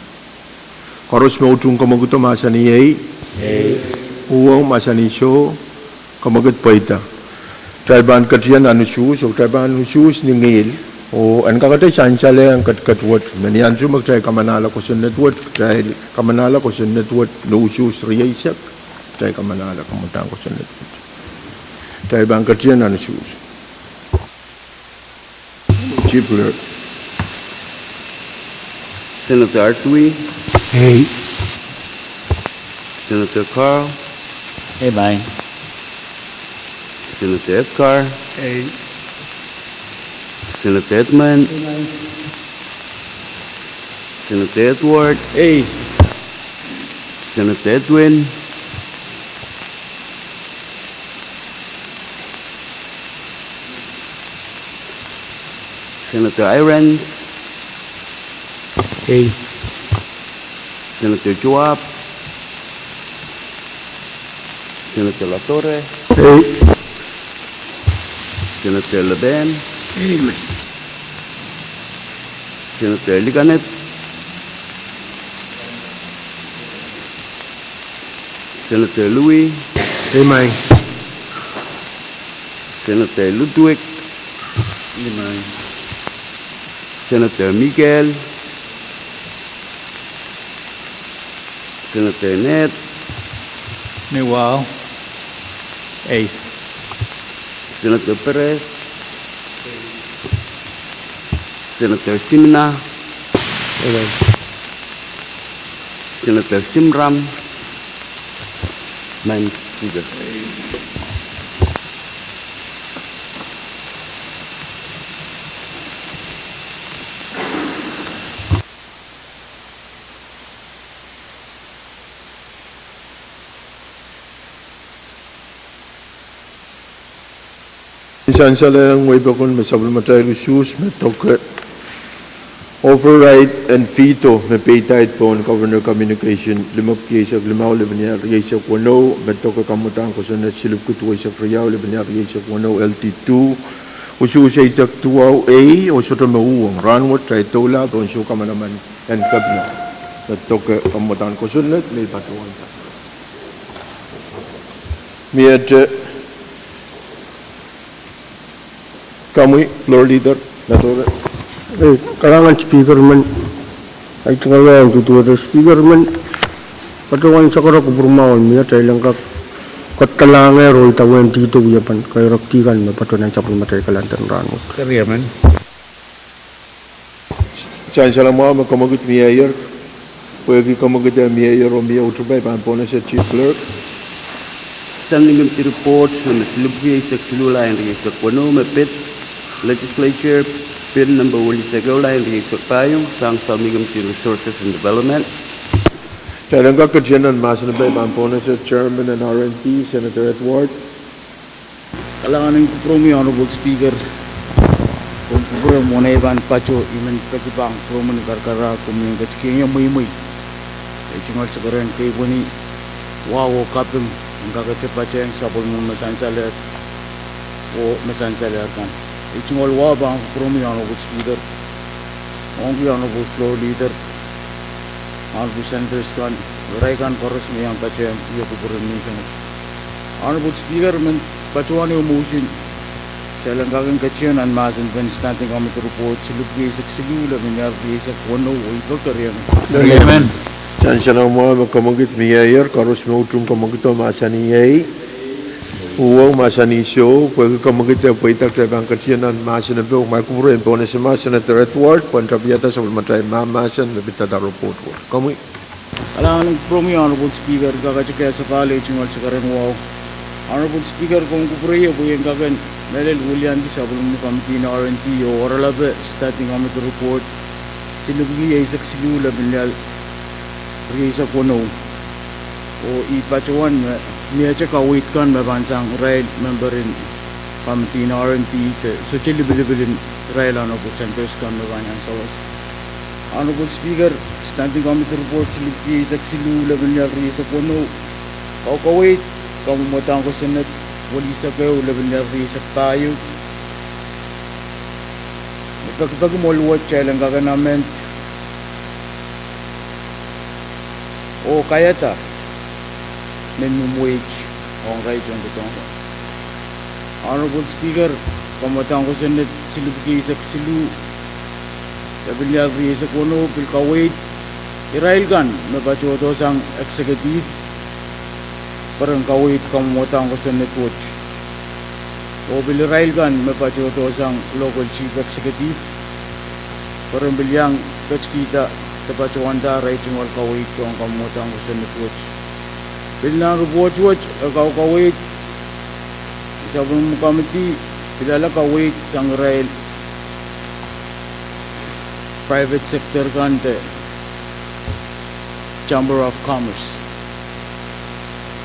Koaros me utung kamwekido mahsanih ei. Uwe mahsanih soh, kamwekid pweida. Kitail pahn ketiong nan usuhs, oh kitail pahn usuhs ni ngihl, oh en kakete sansal en ketiket wet, me ni ansou me kitail kamanahla kosonned wet, kitail kamanahla kosonned wet ni usuhs rieisek, kitail kamanahla kamwadahn kosonned wet. Kitail pahn ketiong nan usuhs. Chief Clerk. Senator Artui. Ei. Senator Carl. Ei, maing. Senator Edgar. Ei. Senator Edmund. Ei, maing. Senator Edward. Ei. Senator Edwin. Senator Irons. Ei. Senator Joab. Senator Latorre. Ei. Senator Leben. Ei, maing. Senator Likanet. Senator Louis. Ei, maing. Senator Ludwig. Ei, maing. Senator Miguel. Senator Ned. Mie wahu. Ei. Senator Perez, Senator Simina, Senator Shemram, Madam Speaker. Sansal en weipokon me sapwellimatail usuhs me doke override and veto me peidaid pohn Governor Communication limepwiki eisek limau, lepin riau rieisek weneu, me doke kamwadahn kosonned silipwiki duweisek riau, lepin riau rieisek weneu, L D two, usuhs eisek duwau A, oh sohte me uhwong. Rahnwet kitail doula pohn soh kamanaman en Cabinet me doke kamwadahn kosonned me I patohwanda. Miehte komwi Floor Leader, Madam. Eh, kalahngan Speaker men, ahi tungoal wahu duduwehte Speaker men, patohwan sakara kupwur mwahu en miehte, I lel kak, kak kalahngan roh idawehn dihdo wiepen kairokdi kan me patohwan sapwellimatail kalahn en rahnwet. Keriemen. Sansal mwahu me komwekid mieier, pwehki komwekid mieier oh mie utupe, I pahn pohnese Chief Clerk. Standing Committee Report number silipwiki eisek siluh, lain rieisek weneu, me pid Legislature Bill number welisek ehu, lain rieisek pahieu, sang Subcommittee Resources and Development. Kitail en kak ketin nan mahsen en pei, I pahn pohnese Chairman en R and D, Senator Edward. Kalahngan en kupwuromwi Honorable Speaker, komw kupwure mwohn ei pahn patoh, I men peki pahn kupwuromwi ni karakarahk, komwi en ketikihong ie mweimwei. Ei tungoal sekerehn keipweni wahu oh kaping en kakete patehng sapwellimomwi me sansalehr oh me sansalehr kan. Ei tungoal wahu pahn kupwuromwi Honorable Speaker, ong Honorable Floor Leader, Honorable Senators kan, irail kan koaros me iang patehng ie kupwur en menseng. Honorable Speaker, men patohwan ehu motion, kitail en kak ketin nan mahsen en Standing Committee Report silipwiki eisek siluh, lepin riau rieisek weneu, oh I peki keriemen. Keriemen. Sansal mwahu me komwekid mieier, koaros me utung komwekido mahsanih ei. Uhwong mahsanih soh, pwehki komwekid pweida, kitail pahn ketin nan mahsen en pei, oh ma I kupwure I pohnese ma Senator Edward pwehn tapiada sapwellimatail mahmahsen me pid data report wet. Komwi. Kalahngan en kupwuromwi Honorable Speaker, I kak ketikihong sapahl ei tungoal sekerehn wahu. Honorable Speaker, komw kupwure ie pwe I en kak en mehlel wiliandi sapwellimomwi committee en R and D oh oaralape Standing Committee Report silipwiki eisek siluh, lepin riau rieisek weneu. Oh I patohwan me miehte kaweid kan me pahn sang irail member en committee en R and D de sohte lipilipil en irail Honorable Senators kan me pahn iang sawas. Honorable Speaker, Standing Committee Report silipwiki eisek siluh, lepin riau rieisek weneu, kaukaweid kamwadahn kosonned welisek ehu, lepin riau rieisek pahieu, me pekipeki mwohl wet kitail en kak en amend oh kaiada minimum wage ong irail tohndoadoahk. Honorable Speaker, kamwadahn kosonned silipwiki eisek siluh, lepin riau rieisek weneu pil kaweid irail kan me patohdo sang executive pwe ren kaweid kamwadahn kosonned wet. Oh pil irail kan me patohdo sang local chief executive pwe ren pil iang ketikihda de patohwanda irail tungoal kaweid ong kamwadahn kosonned wet. Pil nan report wet e kaukaweid sapwellimomwi committee pilala kaweid sang irail private sector kan de Chamber of Commerce.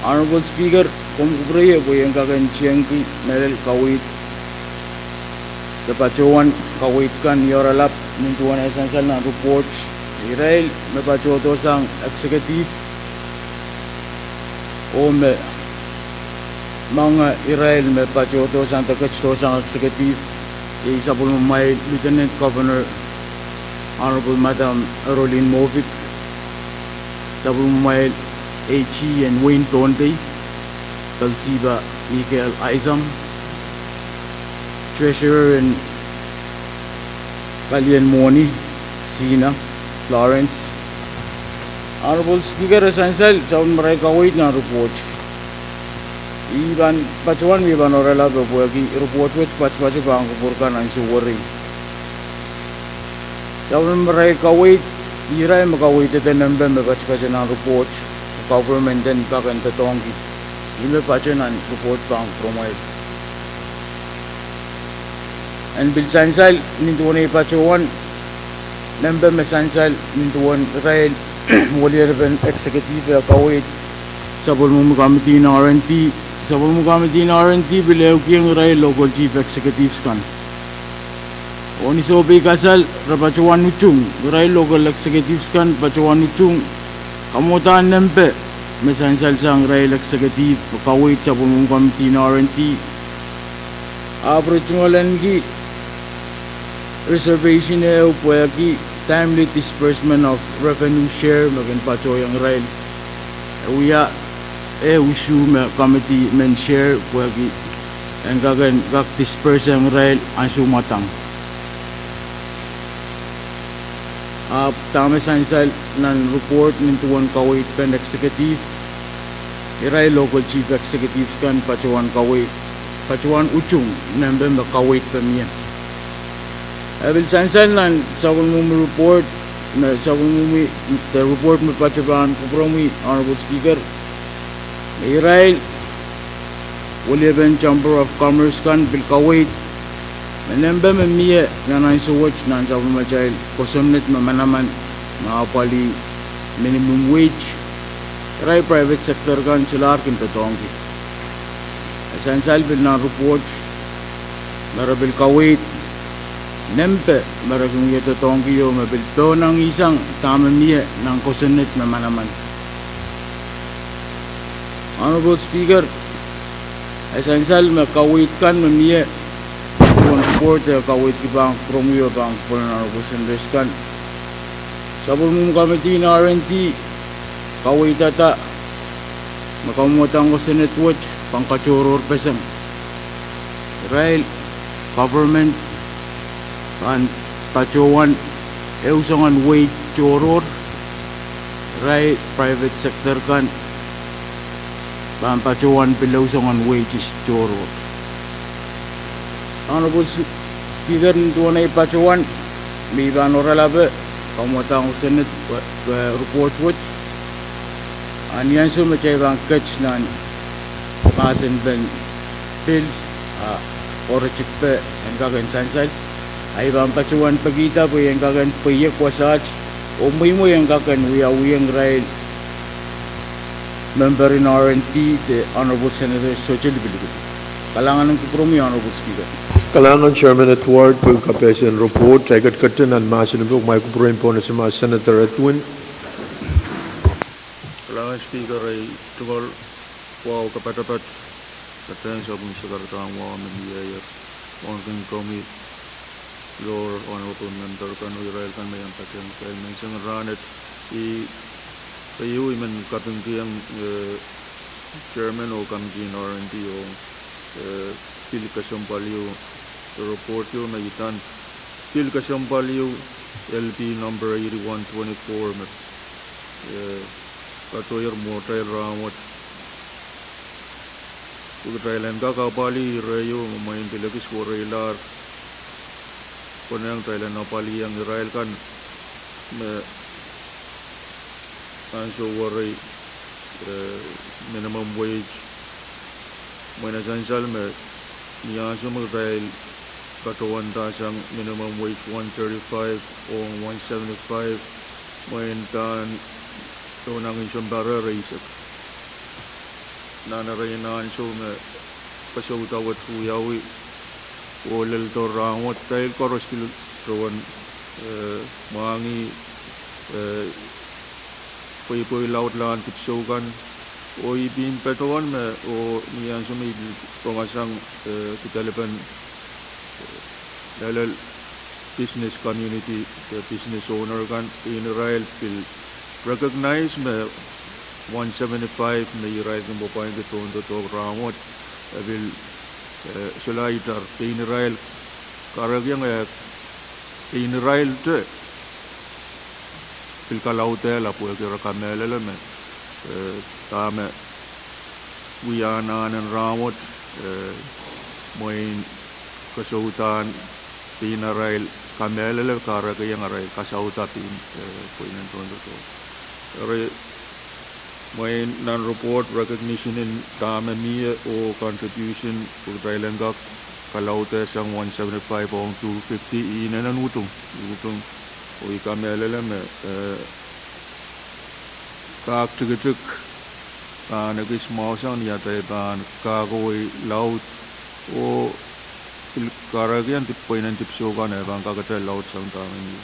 Honorable Speaker, komw kupwure ie pwe I en kak en tiengki mehlel kaweid de patohwan kaweid kan ni oaralap nin duwen ei sansal nan report, irail me patohdo sang executive oh me, moange irail me patohdo sang de ketdo sang executive, iei sapwellimamwail Lieutenant Governor Honorable Madam Arolene Movitt, sapwellimamwail AG en wehin Pohnpei, Pelsippa Mikael Isom, Treasurer en Kalien Mwohni, Sina Florence. Honorable Speaker, e sansal sapwellimarail kaweid nan report. I pahn patohwan me I pahn oaralap pwehki report wet patpato pahn kupwur kan ansou werei. Sapwellime irail kaweid, irail me kaweidada nempe me patpato nan report, government en kak en doadoahngki. Ih me pato nan report pahn kupwuromwail. En pil sansal nin duwen ei patohwan, nempe me sansal nin duwen irail weliedepen executive e kaweid sapwellimomwi committee en R and D. Sapwellimomwi committee en R and D pil ehukihong irail local chief executives kan. Oh ni sohpei kasal re patohwan utung, irail local executives kan patohwan utung kamwadahn nempe me sansal sang irail executive me kaweid sapwellimomwi committee en R and D. Ahpw re tungoalenki reservation ehu pwehki timely disbursement of revenue share me kin patohiong irail. E wia, e usuh me committee men share pwehki en kak en kak disbursehiong irail ansou mwadang. Ahpw dahme sansal nan report nin duwen kaweidpen executive, irail local chief executives kan patohwan kaweid, patohwan utung nempe me kaweid pahn mie. E pil sansal nan sapwellimomwi report, me sapwellimomwi, de report me pato pahn kupwuromwi, Honorable Speaker, me irail weliepen Chamber of Commerce kan pil kaweid me nempe me mie nan ansou wet nan sapwellimatail kosonned me manaman me apwalih minimum wage, irail private sector kan solahr kin doadoahngki. E sansal pil nan report me re pil kaweid nempe me re kin wie doadoahngki oh me pil pohnangihsang dahme mie nan kosonned me manaman. Honorable Speaker, e sansal me kaweid kan me mie duwen report e kaweidki pahn kupwuromwi oh pahn kupwuren Honorable Senators kan. Sapwellimomwi committee en R and D kaweidada me kamwadang kosonned wet pahn katohrohrpeseng. Irail government pahn patohwan ehu soangen wage tohrohr, irail private sector kan pahn patohwan pil ehu soangen wages tohrohr. Honorable Speaker, nin duwen ei patohwan me I pahn oaralape kamwadang kosonned, eh, report wet, a ni ansou me kitail pahn ket nan mahsenpen pil, a oaritikpe en kak en sansal, a I pahn patohwan pekihda pwe en kak en pweiek wasaht oh mweimwei en kak en wiawihong irail member en R and D, de Honorable Senator sohte lipilipil. Kalahngan en kupwuromwi, Honorable Speaker. Kalahngan Chairman Edward pwehki kapehse en report. Ai ketiket nan mahsen en pwuhk, ma I kupwuren pohnese ma Senator Edwin. Kalahngan Speaker, ei tungoal wahu kapatapat kitail sapwung sakaradahn wahu me mieier ong komwi lohr, honorable member kan oh irail kan me iang patehng kitail menseng rahn et. I, keieu I men kapingkihong, eh, chairman oh committee en R and D ong, eh, pil kesempwal ieu, report ieu me idan pil kesempwal ieu, L P number eighty-one twenty-four me, eh, patohier mwohtail rahnwet. Pwe kitail en kak apwalih ire ieu me mwein pil ekis wereilahr, konehng kitail en apwalihong irail kan me ansou werei, eh, minimum wage. Mwein e sansal me ni ansou me kitail patohwanda sang minimum wage one thirty-five ong one seventy-five, mwein pahn tohnangin sounpar eisek. Nan erein ansou me kesempwal wet wiawi oh lel dohr rahnwet, kitail koaros pil duwen, eh, mwahngih, eh, pweipwei laudlahn dipwisou kan, oh I pil patohwan me, oh ni ansou me I pil rongasang, eh, kidalipen, eh, local business community, eh, business owner kan, pein irail pil recognize me one seventy-five me irail kin pwapwainki tohndoadoahk rahnwet, e pil, eh, solahr itar, pein irail kahrehiong, eh, pein irail te pil kalaudehla pwehki re kamehlele me, eh, dahme wia anahn en rahnwet, eh, mwein koasoandien pein arail kamehlele, kahrekiong arail kasauda pein, eh, pweinen tohndoadoahk. Eri mwein nan report recognition en dahme mie oh contribution pwe kitail en kak kalaudehsang one seventy-five ong two fifty, inenen utung, utung. Oh I kamehlele me, eh, kak tikitik pahn ekis mwahusang ni atail pahn kak wei laud oh pil kahrekiong dip, pweinen dipwisou kan e pahn kakete laudsang dahme mie.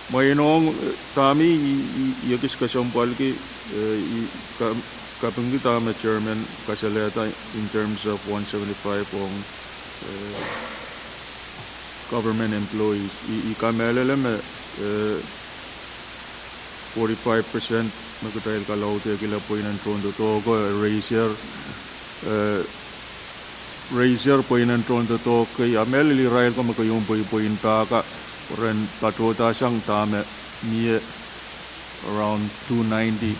Mwein ong, eh, dahme I, I, I ekis kesempwalki, eh, I ka-, kapingki dahme chairman kasalehda in terms of one seventy-five ong, eh, government employees. I, I kamehlele me, eh, forty-five percent me kitail kalaudehkihla pweinen tohndoadoahk, eh, raise-er, eh, raise-er pweinen tohndoadoahk kei, a mehlel irail ko me keieu pweipwein pahka, ren patohdasang dahme mie around two ninety,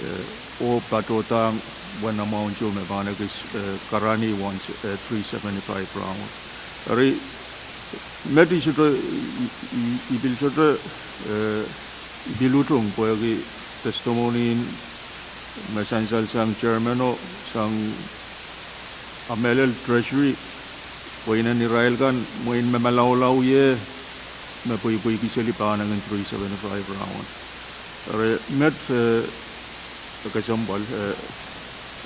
eh, oh patohdohng wen amount ieu me pahn ekis, eh, karanih one, eh, three seventy-five rahnwet. Eri met I sohte, I, I, I pil sohte, eh, I pil utung pwehki testimony me sansal sang chairman o sang a mehlel treasury, pweinen irail kan mwein me malaulau ie me pweipweikihseli pahnangin three seventy-five rahnwet. Eri met, eh, kesempwal, eh,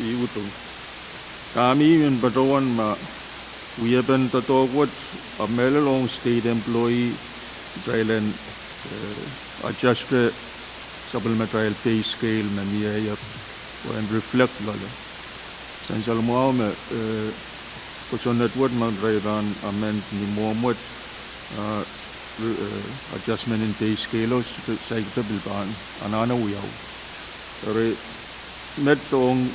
I utung. Dahme I men patohwan ma wiepen doadoahk wet, a mehlel ong state employee, kitail en, eh, adjust sapwellimatail pay scale me mie ie pwehn reflect loale. Sansal mwahu me, eh, kosonned wet me kitail pahn amend ni mwomw wet, eh, re-, eh, adjustment in pay scale o, saikinte pil pahn anahne wiawi. Eri met ong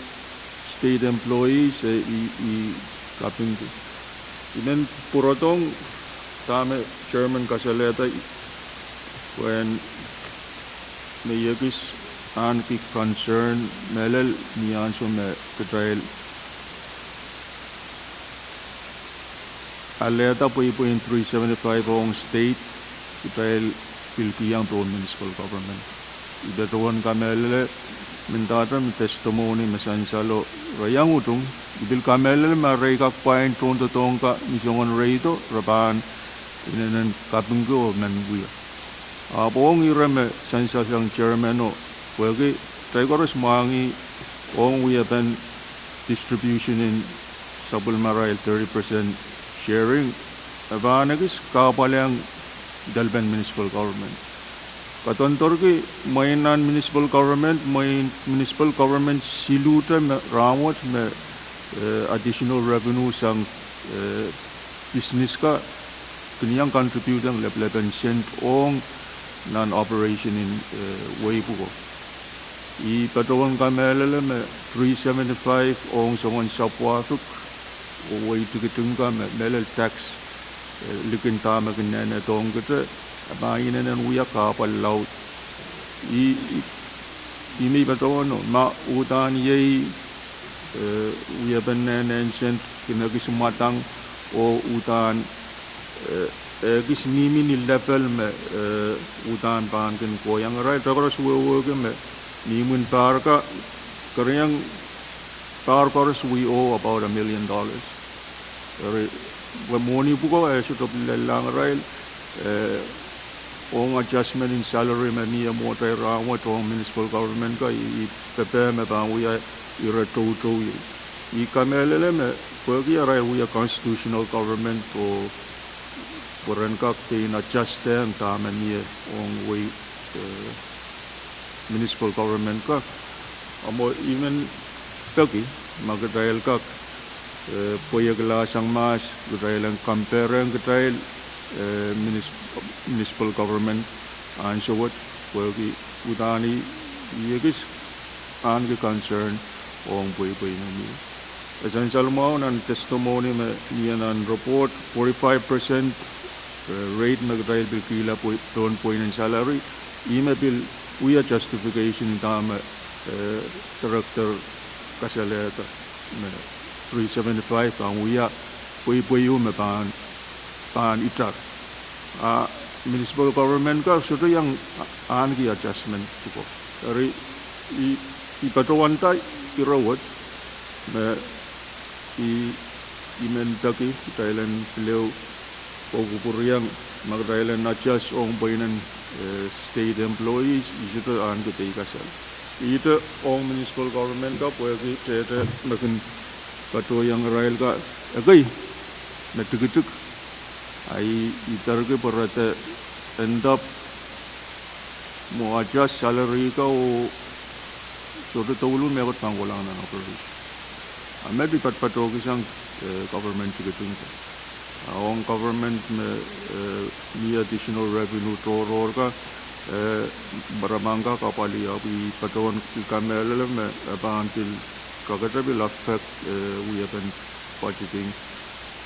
state employees, eh, I, I kapingki. I men pwurodohng dahme chairman kasalehda, pwehn me I ekis ahneki concern mehlel ni ansou me kitail alehda pweipwein three seventy-five ong state, kitail pil kihong pohn municipal government. I patohwan kamehlele, mendahte me testimony me sansalo re iang utung, I pil kamehlele ma re kak pwain tohndoadoahk kan ni soangen reido, re pahn inenen kapingki oh men wia. Ahpw ong ire me sansal sang chairman o, pwehki kitail koaros mwahngih ong wiepen distribution en sapwellimarail thirty percent sharing, e pahn ekis kahpwal ong development municipal government. Kadoandoarki mwein nan municipal government, mwein municipal government siluhte me rahnwet me, eh, additional revenue sang, eh, business ka, kin iang contribute ong leplepen sent ong nan operation en, eh, wehi pwuko. I patohwan kamehlele me three seventy-five ong soangen sapwahpwuk, oh wehi tikitik ka me mehlel tax, eh, likin dahme kin nehnedohng kitail, e pahn inenen wia kahpwal laud. I, I, I men patohwan ma uhdahn iei, eh, wiepen nehnen sent kin ekis mwadang oh uhdahn, eh, ekis mihmi ni level me, eh, uhdahn pahn kin kohiong irail. Kitail koaros wehwehki me ni imwin pahr ka, keriang pahr koaros we owe about a million dollars. Eri, pwe mwohni pwuko e sohte pil lellahng irail, eh, ong adjustment in salary me mie mwohtail rahnwet ong municipal government ka, I, I pepehm me pahn wia ire toutou iei. I kamehlele me pwehki arail wia constitutional government oh pwe ren kak pein adjust-ehng dahme mie ong wehi, eh, municipal government ka. A mwo I men peki ma kitail kak, eh, pweiekla sang mahs, kitail en compare-ehng kitail, eh, munis-, municipal government ansou wet, pwehki uhdahn I, I ekis ahneki concern ong pweipwei me mie. E sansal mwahu nan testimony me mie nan report, forty-five percent, eh, rate me kitail pil kihla pohn pweinen salary, ih me pil wia justification dahme, eh, director kasalehda me three seventy-five pahn wia pweipwei me pahn, pahn itar. A municipal government ka sohte iang ahneki adjustment ko. Eri I, I patohwanda ire wet me I, I men peki kitail en pil ehu oh kupwuriong ma kitail en adjust ong pweinen, eh, state employees, I sohte ahneki deikasal. Ihte ong municipal government ka pwehki tehte me kin patohiong irail ka ekei me tikitik. A I, I perki pwe re de end up mwo adjust salary ka oh sohte douluhl mehkot pahn kohla nan operation. A met I patohdohki sang, eh, government tikitik. A ong government me, eh, mie additional revenue tohrohr ka, eh, me re pahn kak apwalih, ahpw I patohwan kamehlele me e pahn pil kakete pil affect, eh, wiepen budgeting.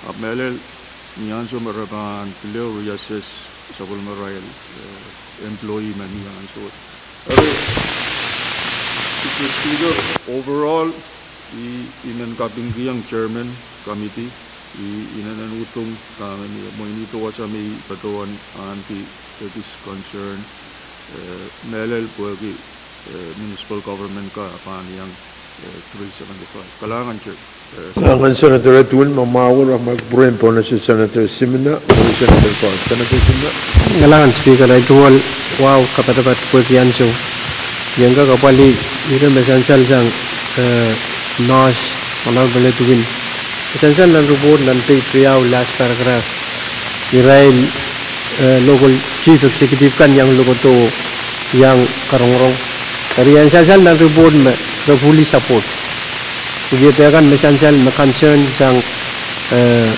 Ahpw mehlel ni ansou me re pahn pil ehu reassess sapwellimarail, eh, employee men ni ansou. Eri, Mister Speaker, overall, I, I men kapingkihong chairman committee, I, I inenen udung dahme mie, mwein ihte wasa me I patohwan ahneki ekis concern, eh, mehlel pwehki, eh, municipal government ka pahn iang, eh, three seventy-five. Kalahngan, Chair. Kalahngan Senator Edwin, ma mwahu, re mwahu kupwure en pohnese Senator Simina, oh Senator Paul. Senator Simina. Kalahngan Speaker, ei tungoal wahu kapatapat pwehki ansou. Iang kak apwalih ire me sansal sang, eh, Nos, Honorable Edwin. Me sansal nan report nan page riau, last paragraph. Irail, eh, local chief executive kan iang lokodo, iang karongorong. Eri I en sansal nan report me re fully support. Wiepe kan me sansal me concern sang, eh,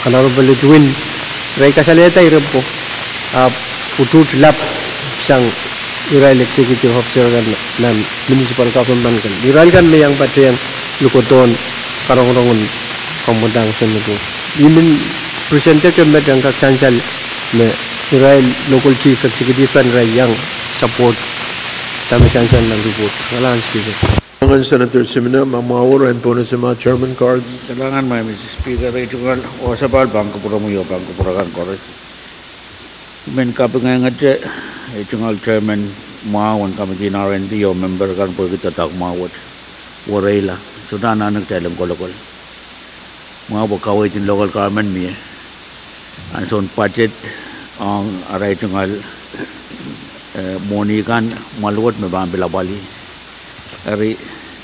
Honorable Edwin, re kasalehda ire pwuko, ahpw utuht lap sang irail executive officer kan nan municipal government kan. Irail kan me iang patehng lokodohn karongorong en komw wadahng sen neto. I men present-ehte met en kak sansal me irail local chief executive kan irail iang support dahme sansal nan report. Kalahngan Speaker. Kalahngan Senator Simina, ma mwahu, re en pohnese ma Chairman Card. Kalahngan, Madam Speaker, ei tungoal wasapahl pahn kupwuromwi oh pahn kupwuramwail koaros. I men kapingehngete ei tungoal chairman mwahu en committee en R and D oh member kan pwehki doadoahk mwahu wet. Wereila, sohte anahne kitail en kolokol. Mwahu pwe kaweid en local government mie. Ansoun budget ong arail tungoal, eh, mwohni kan mwahl wet me pahn pil apwalih. Eri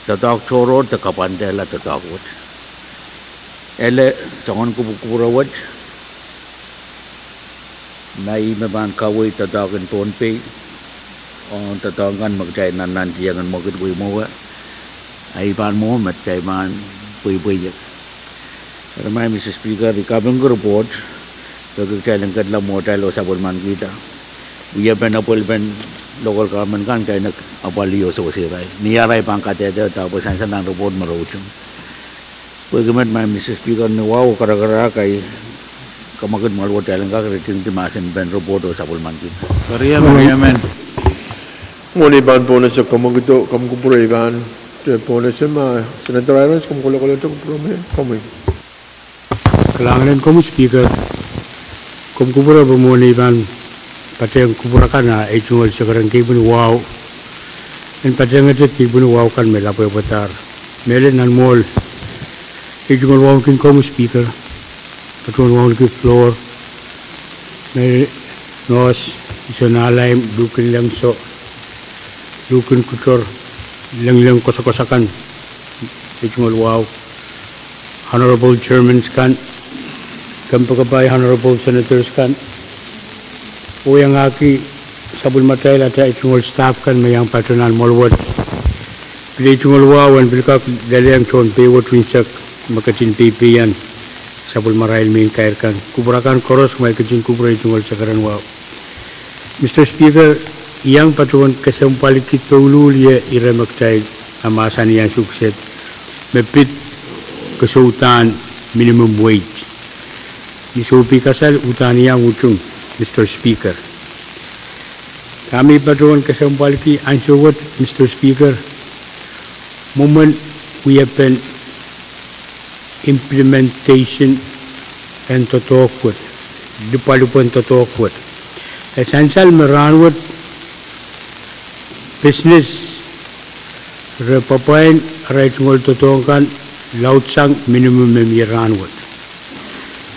doadoahk tohrohr de kapwandehla doadoahk wet. Ele soangen kupwukupwure wet, ma ih me pahn kaweid doadoahk en Pohnpei, ong doadoahk kan me kitail nannantihong en mwekid wehi mwowe, a I pahn mwo me kitail pahn pweipweiek. Eri Madam Speaker, I kapingki report, pwehki kitail en ketlahng mwo atail oh sapwellimanikihda wiepen apwalipen local government kan kitail en apwalih oh sewese irail. Ni arail pahn kadehde, dahpwe sansal nan report me re utung. Pwehki met Madam Speaker, ni wahu oh karakarahk ahi, kamwekid mwahl wet kitail en kak ritingdi mahsen pen report oh sapwellimanikihda. Eri emen. Mwohn ei pahn pohnese komw kupwure, komw kupwure ei pahn, eh, pohnese ma Senator Irons, komw kolokolte kupwure mwohn ei, komwi. Kalahngan en komwi Speaker, komw kupwure pwe mwohn ei pahn patehng kupwur akan a ei tungoal sakaradahn keipweni wahu. En patehngete keipweni wahu kan me lapwehpwadahr. Mehlel nan mwohl ei tungoal wahu kin komwi Speaker, patohwan wahu ki floor, me Nos, Iso Nahlaim, Luhken Lengso, Luhken Kutor, Lengleng Koasokoas akan, ei tungoal wahu, Honorable Chairmans kan, kompoakepahi Honorable Senators kan, oh iangahki sapwellimatail atail tungoal staff kan me iang patoh nan mwohl wet. Pil ei tungoal wahu en pil kak lelehng tohn pei wet unsek me ketin peipeian sapwellimarail mehn kair kan. Kupwur akan koaros kumwail ketin kupwure ei tungoal sakaradahn wahu. Mister Speaker, I iang patohwan kesempwaliki douluhl ie ire me kitail mahmahsanih ansou kiset me pid kesouhdahn minimum wage. Ni soupikasal uhdahn iang utung, Mister Speaker. Dahme I patohwan kesempwaliki ansou wet, Mister Speaker, mwomwen wiepen implementation en doadoahk wet, lipwalipwen doadoahk wet. E sansal me rahnwet business re pwapwain arail tungoal doadoahk kan laudsang minimum me mie rahnwet.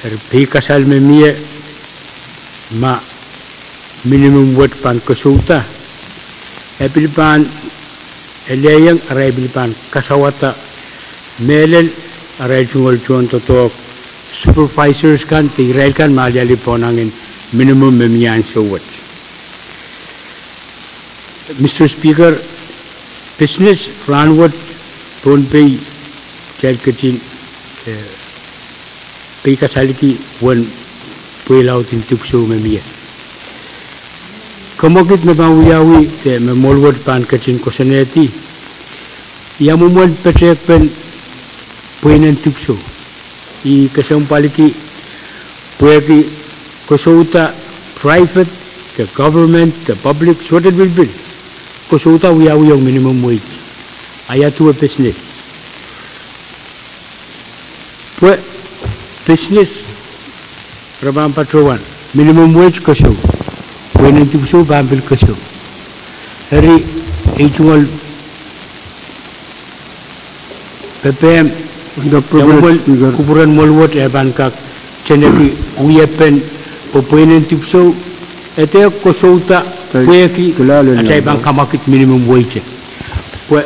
Eri peikasal me mie ma minimum wet pahn kosouda, e pil pahn elehieng arail pil pahn kasawada mehlel arail tungoal tohndoadoahk supervisors kan de irail kan me alialu pohn angin minimum me mie ansou wet. Mister Speaker, business rahnwet Pohnpei kitail ketin, eh, peikasalki uwen pweilaud en dipwisou me mie. Kemwekid me pahn wiawi de me mwohl wet pahn ketin koasoanehdi, ia mwomwen petehkpen pweinen dipwisou. I kesempwalki pwehki kosouda private de government de public sohte lipilipil kosouda wiawi ong minimum wage. Ia duwen business? Pwe business re pahn patohwan minimum wage kosou, pweinen dipwisou pahn pil kosou. Eri ei tungoal pepehm, kupwuren mwohl wet e pahn kak teneki wiepen pwe pweinen dipwisou e dehr kosouda pwehki atail pahn kamwakid minimum wage. Pwe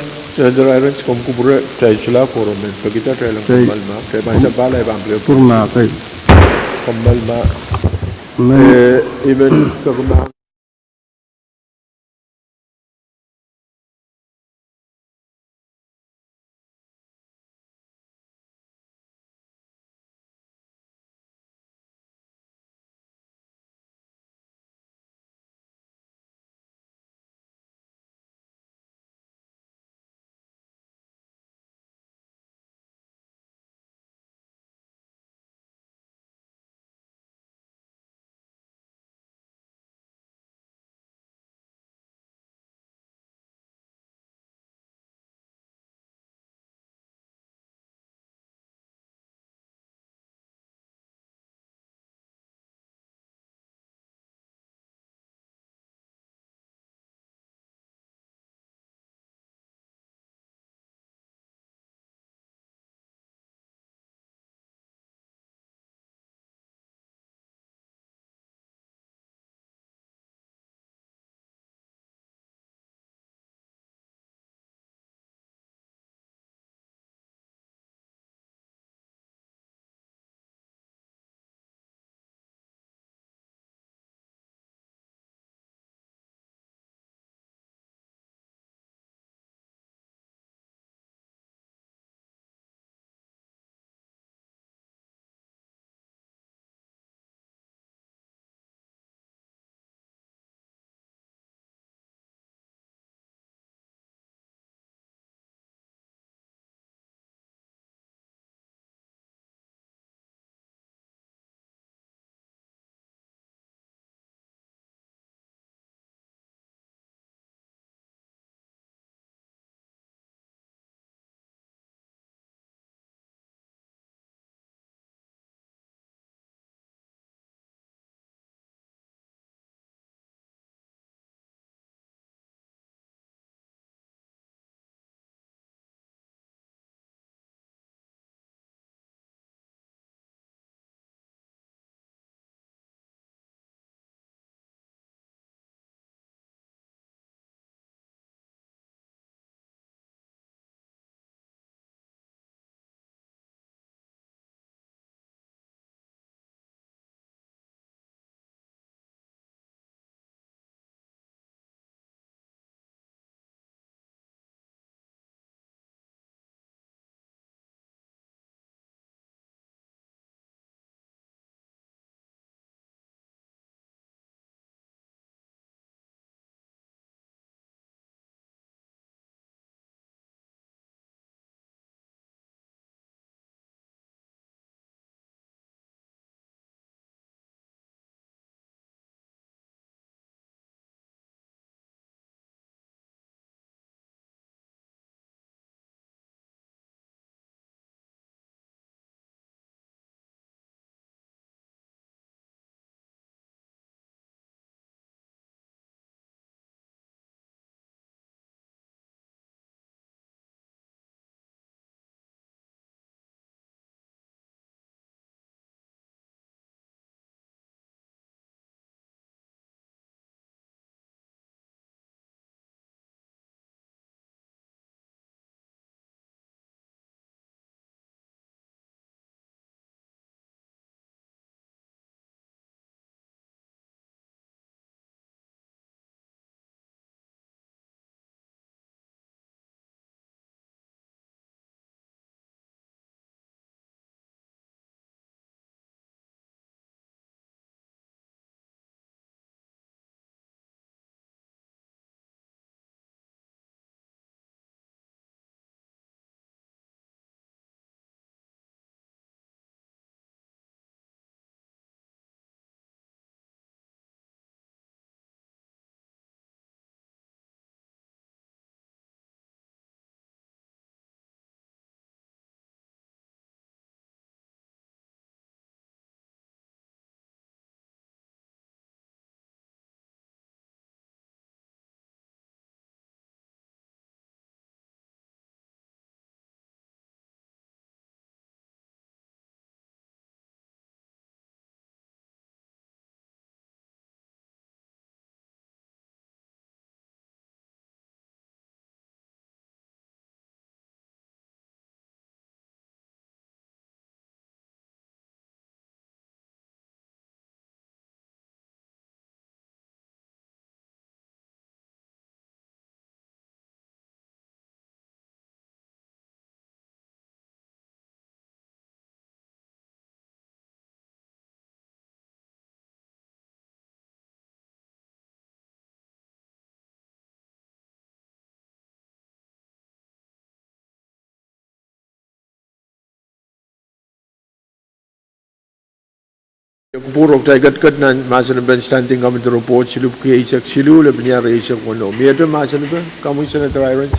Kupwur, oh kitail ketiket nan mahsen en Standing Committee Report, silipwiki eisek siluh, lepin riau rieisek weneu. Miehte mahsen en, komwi Senator Hirons.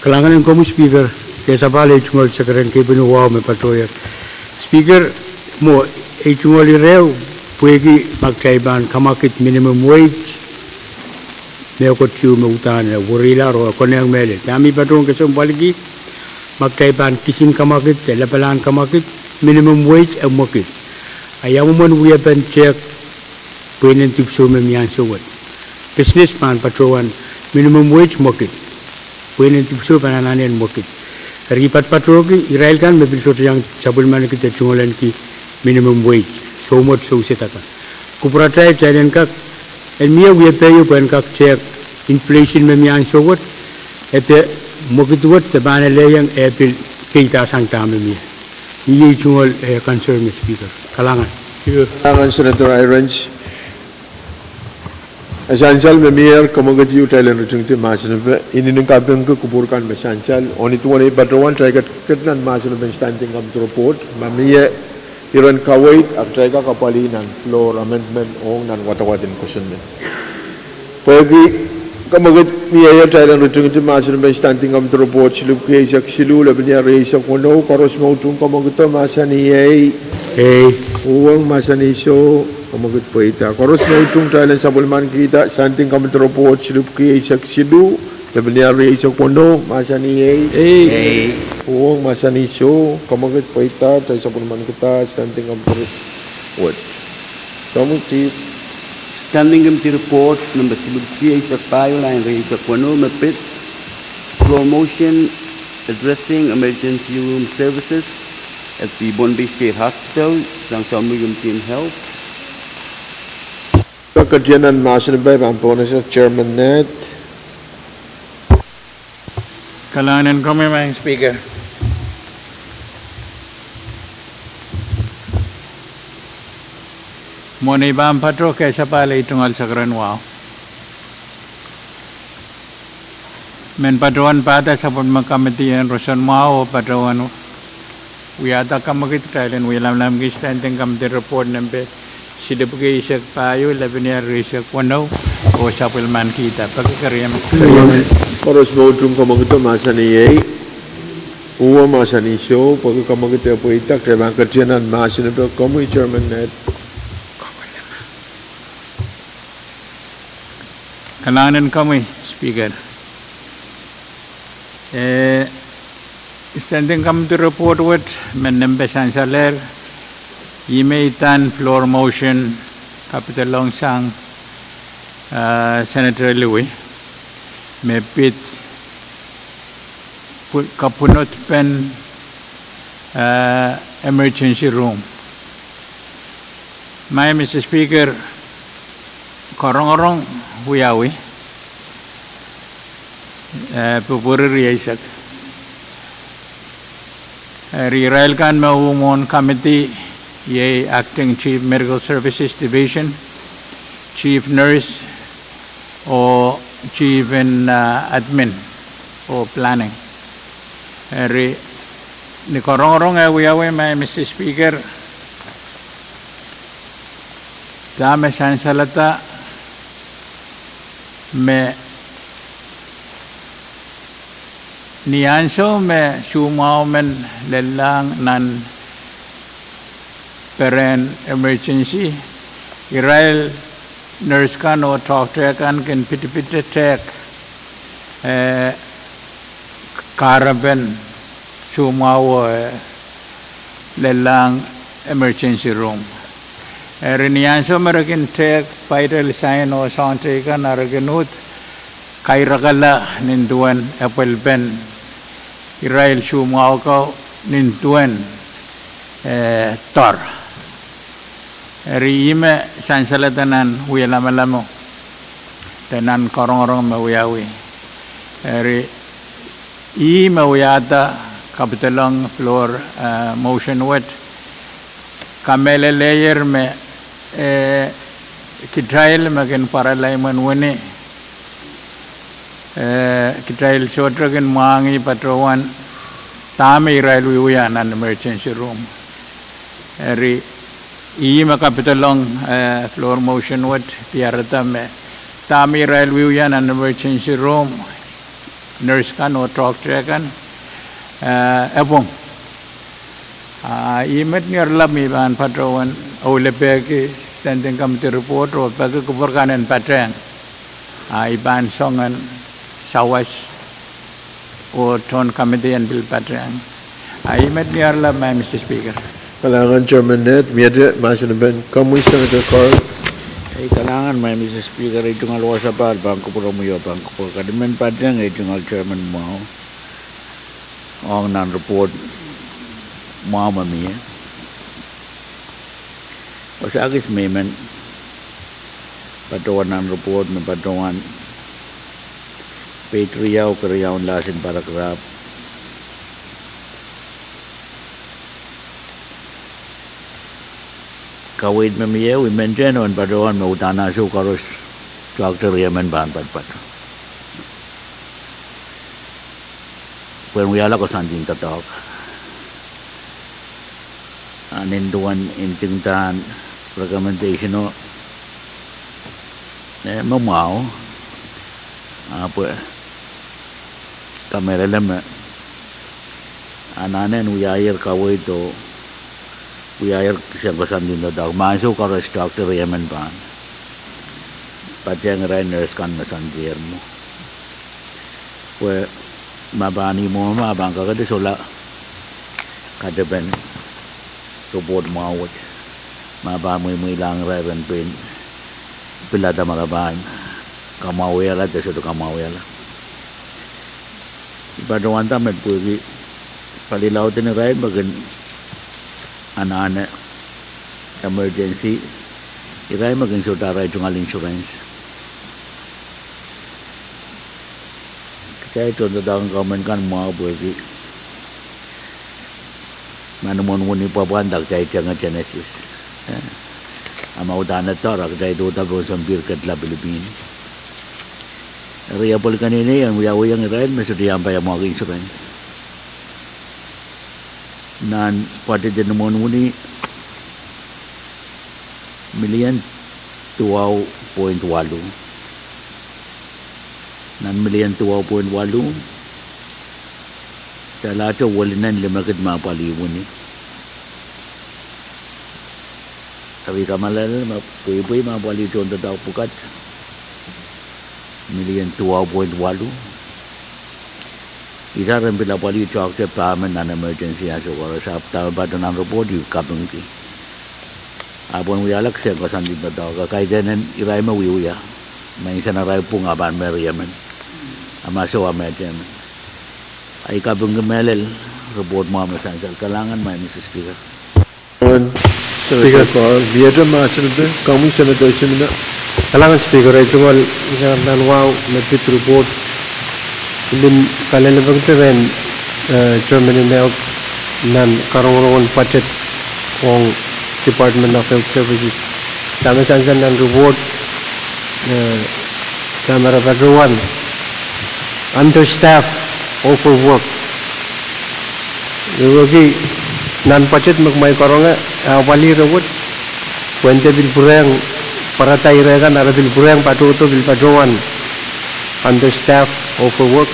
Kalahngan en komwi Speaker, kesapahl ei tungoal sekeren kepin wahu me patohier. Speaker, mwo, ei tungoal ire, pwehki ma kitail pahn kamwakid minimum wage, mehkot ieu me uhdahn e werihlahr oh e konehng mehlel. Dahme I patohwan kesempwaliki, ma kitail pahn kisin kamwakid, de lapalahn kamwakid, minimum wage e mwekid. A ia mwomwen wiepen tehk pweinen dipwisou me mi ansou wet. Business pahn patohwan minimum wage mwekid. Pweinen dipwisou pahn anahne mwekid. Eri I patpatohki irail kan me pil sohte iang sapwellimaniki de tungoal ahneki minimum wage, soumwet sousehda kan. Kupwuratail kitail en kak, en mie wiepe ieu pwehn kak tehk inflation me mi ansou wet, e de mwekid wet de pahn elehieng e pil keidasang dahme mie. Iei tungoal, eh, concern me Speaker. Kalahngan. Kalahngan Senator Hirons. E sansal me mier, kamwakid ieu kitail en ritingdi mahsen en, I inenen kapingki kupwur kan me sansal, oh ni duwen ei patohwan kitail ketiket nan mahsen en Standing Committee Report, ma mie iren kaweid, a kitail kak apwalih nan floor amendment ong nan wadawad en kosonned. Pwehki kamwakid mie, kitail en ritingdi mahsen en Standing Committee Report, silipwiki eisek siluh, lepin riau rieisek weneu, koaros me utung kamwakido ma mahsanihei. Ei. Uhwong, mahsanih soh, kamwakid pweida. Koaros me utung kitail en sapwellimankihda Standing Committee Report, silipwiki eisek siluh, lepin riau rieisek weneu, mahsanihei. Ei. Uhwong, mahsanih soh, kamwakid pweida, kitail sapwellimankihda Standing Committee Report. Komwi Chief. Standing Committee Report number silipwiki eisek pahieu, lain rieisek weneu me pid: Floor motion addressing emergency room services at the Pohnpei State Hospital, sang Samwi Committee en Health. Kak ketido nan mahsen en, pahn pohnese Chairman Ned. Kalahngan en komwi Madam Speaker. Mwohn ei pahn patoh kesapahl ei tungoal sekeren wahu, men patohwan pahda sapwellime committee en roson mwahu oh patohwan wiahda kamwakid, kitail en wie lamalamki Standing Committee Report nempe silipwiki eisek pahieu, lepin riau rieisek weneu, oh sapwellimankihda. Peki keriemen. Koaros me utung kamwakido ma mahsanihei. Uhwong, mahsanih soh, peki kamwakid e pweida, kitail pahn ketido nan mahsen en, komwi Chairman Ned. Kalahngan en komwi Speaker. Eh, Standing Committee Report wet me nempe sansalehr, ih me idahn floor motion, kapidelong sang, eh, Senator Louie, me pid pw-, kapwunodpen, eh, emergency room. Madam Speaker, korongorong wiawi, eh, pwupwuri rieisek. Eri irail kan me uh mwohn committee, iei Acting Chief Medical Services Division, Chief Nurse, oh Chief en, eh, Admin oh Planning. Eri ni korongorong eh wiawi Madam Speaker, dahme sansalada me ni ansou me soumwahu men lellahng nan perehn emergency, irail nurse kan oh tohtohte kan kin pidpidte tehk, eh, kahrepen soumwahuo, eh, lellahng emergency room. Eri ni ansou me re kin tehk vital sign oh soahng teikan, a re kin uhd kairakala nin duwen epwelpen irail soumwahu ko nin duwen, eh, doar. Eri ih me sansalada nan wie lamalam de nan korongorong me wiawi. Eri ih me wiahda kapidelong floor, eh, motion wet, kamehlelehier me, eh, kitail me kin pwarala imwen wini, eh, kitail sohte kin mwahngih patohwan dahme irail wiewia nan emergency room. Eri Ih me kapidolong, eh, floor motion wet, diarada me dahme irail wiewia nan emergency room, nurse kan oh doctor kan, eh, e pwung. Ah, ih met ni oaralap me I pahn patohwan oule peki standing committee report oh peki kupwur kan en patehng. Ah, I pahn song en sawas oh tohn committee en pil patehng. Ah, ih met ni oaralap, Madam Speaker. Kalahngan Chairman Ned, miehte mahsen en pahn komwi Senator Carl. Ei, kalahngan Madam Speaker, ei tungoal wasa pahn, pahn kupwuromwi oh pahn kupwur kat en men patehng ei tungoal Chairman mwahu ong nan report mwahu me mie. Wasa kis me I men patohwan nan report me patohwan page riau, keriaun last en paragraph. Kaweid me mie, I men teikan patohwan me uhdahn ansou koaros doctor riemen pahn patpat pwehn wiahla koasoandi en doadoahk. A nin duwen ntingdahn recommendation o, eh, me mwahu, ahpw kamehlele me anahne wiahier kaweid o wiahier kisehn koasoandi en doadoahk me ansou koaros doctor riemen pahn patehng irail nurse kan me sandier mwo. Pwe ma pahn ih mwomwe ma pahn kakete sohla katepen report mwahu wet, ma pahn mweimweilahng irail ren pein pilada ma re pahn kamwahwihala de sohte kamwahwihala. I patohwanda met pwehki pali laud en irail me kin anahne emergency, irail me kin sohte arail tungoal insurance. Kitail tohndoadoahk en government kan mwahu pwehki ma ni mwohn wini pwapwand a kitail tenge Genesis, eh, a ma uhdahn e doar a kitail dohda pohn sompihr ketla pilipihn. Eri e pwel keneinei en wiawihong irail me sohte iang paiamwahuki insurance. Nan budget en ni mwohn wini, million duwau point waluh. Nan million duwau point waluh, kitail ahte welinen limekid me apwalih wini. Eri I kamehlele me pweipwei me apwalih tohndoadoahk pwukat million duwau point waluh. Ihte ren pil apwalih doctor pahmen nan emergency ansou koaros, ahpw dahme patohwan nan report I kapingki. Ahpw en wiahla kisehn koasoandi en doadoahk, kaidehn irail me wiewia, me insen arail pwung a pahn me riemen, a ma soh a me riemen. A I kapingki mehlel report mwahu me sansal. Kalahngan Madam Speaker. Kalahngan Speaker, ei tungoal insengen nan wahu me pid report, I pil kalelapak rehn, eh, Chairman en Health nan karongorong en budget ong Department of Health Services. Dahme sansal nan report, eh, dahme re patohwan understaff, overwork. Ih wehwehki nan budget me kumwail karonge, eh, apwalih re wet, pwehn de pil pwurehng pwarada ire kan, a re pil pwurehng patohdo pil patohwan understaff, overwork.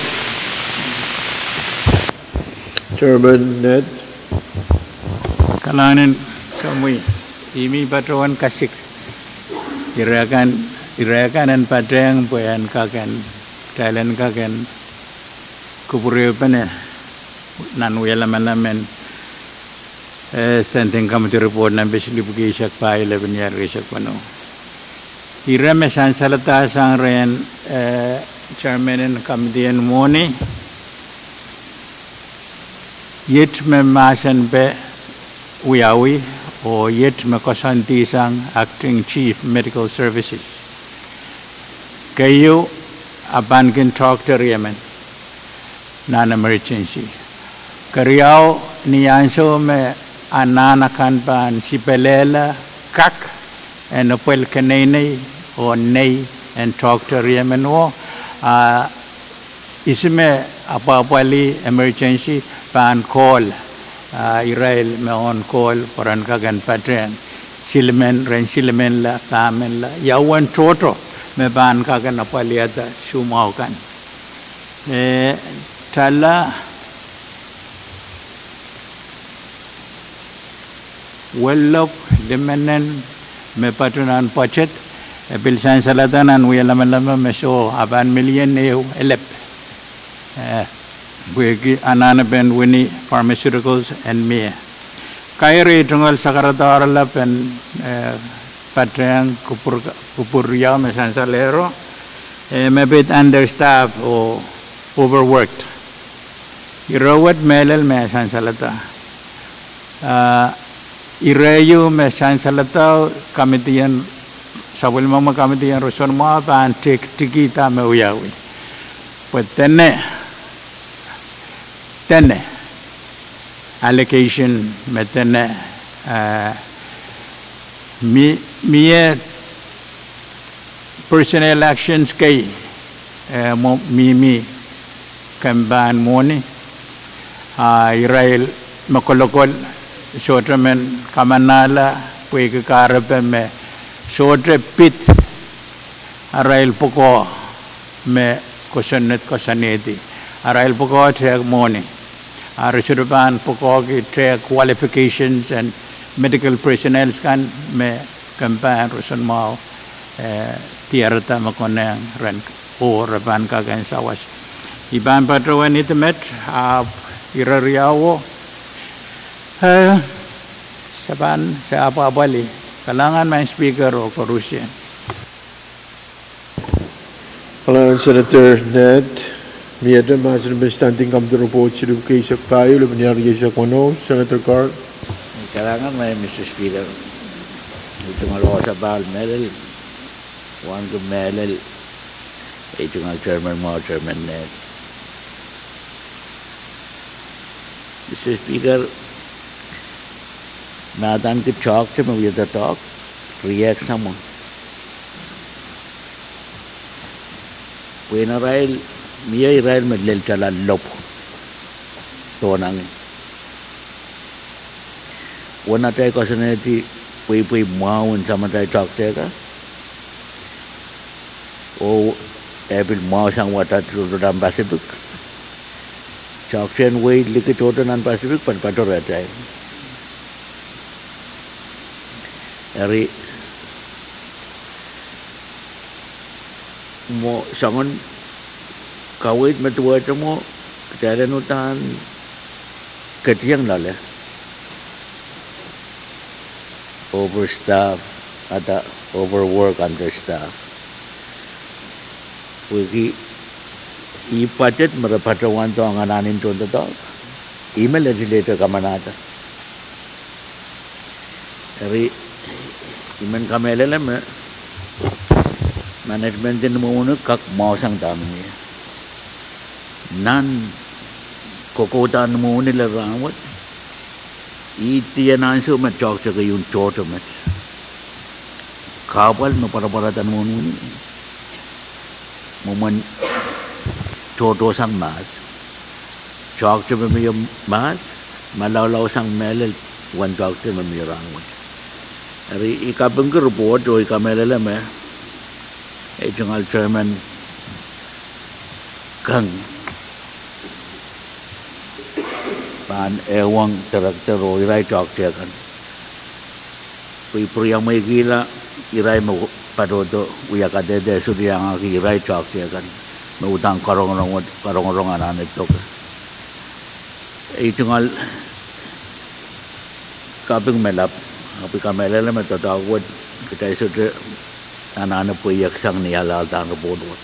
Chairman Ned. Kalahngan en komwi, I mih patohwan kasik ire kan, ire kan en patehng pwe en kak en, kitail en kak en kupwurehpene nan wia lamalam en, eh, Standing Committee Report nan page lipwuki eisek pahieu, lepin iar eisek weneu. Ire me sansaladahsang rehn, eh, Chairman en Committee en Mwohni, iet me mahsenpe wiawi, oh iet me koasoandihsang Acting Chief Medical Services. Keieu, a pahn kin doctor riemen nan emergency. Keriau, ni ansou me anahn akan pahn sipelehla kak en pwel keneinei oh nei en doctor riemen wo, a ihs me apwapwalih emergency pahn call, ah, irail me on call pwe ren kak en patehng. silimen, ren silimenla, pahmenla ia uwen tohto me pahn kak en apwaliada soumwahu kan. E, tala welop limenen me patohwan pwoatet, e pil sansalada nan wia lamalam me soh, a pahn million ehu elep. E, pwehki anahnepen wini pharmaceuticals en mie. Kairi tungoal sakaradahro lap en, e, patehng kupwur, kupwur riau me sansalehro, e, me pid understaffed oh overworked. Ire wet mehlel me sansalada. A, ire ieu me sansalada, committee en, sapwellimomwi committee en roson mwahu pahn tiktikihda me wiawi. Pwe dene, dene, allegation me dene, e, mi, mie personnel actions kei, e, mwo, mihmi kempen mwohni, a irail me kolokol sohte men kamanahla pwehki kahrepe me sohte pid arail pwukoa me kosonned koasoanehdi. Arail pwukoa tehk mwohni. A re sohte pahn pwukoahki tehk qualifications en medical personnels kan me kempen roson mwahu, e, diarada me konehng ren, oh re pahn kak en sawas. I pahn patohwan edi met, ahpw ire riauo, e, se pahn, se apwahpwalih. Kalahngan Madam Speaker oh koarusie. Kalahngan Senator Ned. Miehte mahsen en Standing Committee Report siluh kei eisek pahieu, lepin riau eisek weneu, Senator Carl. Kalahngan Madam Speaker. I tungoal wasa pahl mehlel, wauneki mehlel, e, I tungoal Chairman mwahu, Chairman Ned. Madam Speaker, me adaneki toahkte me wia doadoahk, riehk samwa. Pwe irail, mie irail me lel tala lop, dohnangi. Uwen atail koasoanehdi pweipwei mwahu en samatail toahkte ka, oh e pil mwahu sang wadahn tohtohn Pacific. Toahkte en wehi liki tohtohn Pacific patopato rehtail. Eri, mwo soangen kaweid me duwehte mwo, kitail en uhdahn ketiong loale. Overstaff, ada overwork, understaff. Pwehki ih budget me re patohwandohng anahn en tohndoadoahk, ih me legislature kamanahda. Eri, I men kamehlele me management en imwomw kak mwahu sang dahme mie. Nan kokoudahn imwomw lel rahnwet, ih dien ansou me toahkte keieu tohto met. Kahpwal me pwarapwarada imwomw, mwomwen tohtohsang mahs. Toahkte me mie mahs, malaulausang mehlel uwen toahkte me mie rahnwet. Eri I kapingki report oh I kamehlele me, e, I tungoal Chairman Kang pahn ehuong director oh irail toahkte kan. Pwe I pwuriamweikihla irail me patohdo wia kadehde suliangahki irail toahkte kan me uhdahn karongorong, karongorong anahne doke. E, I tungoal kaping me lap, ahpw I kamehlele me doadoahk wet kitail sohte anahne pweiek sang ni ahl, ahl dahn report wet.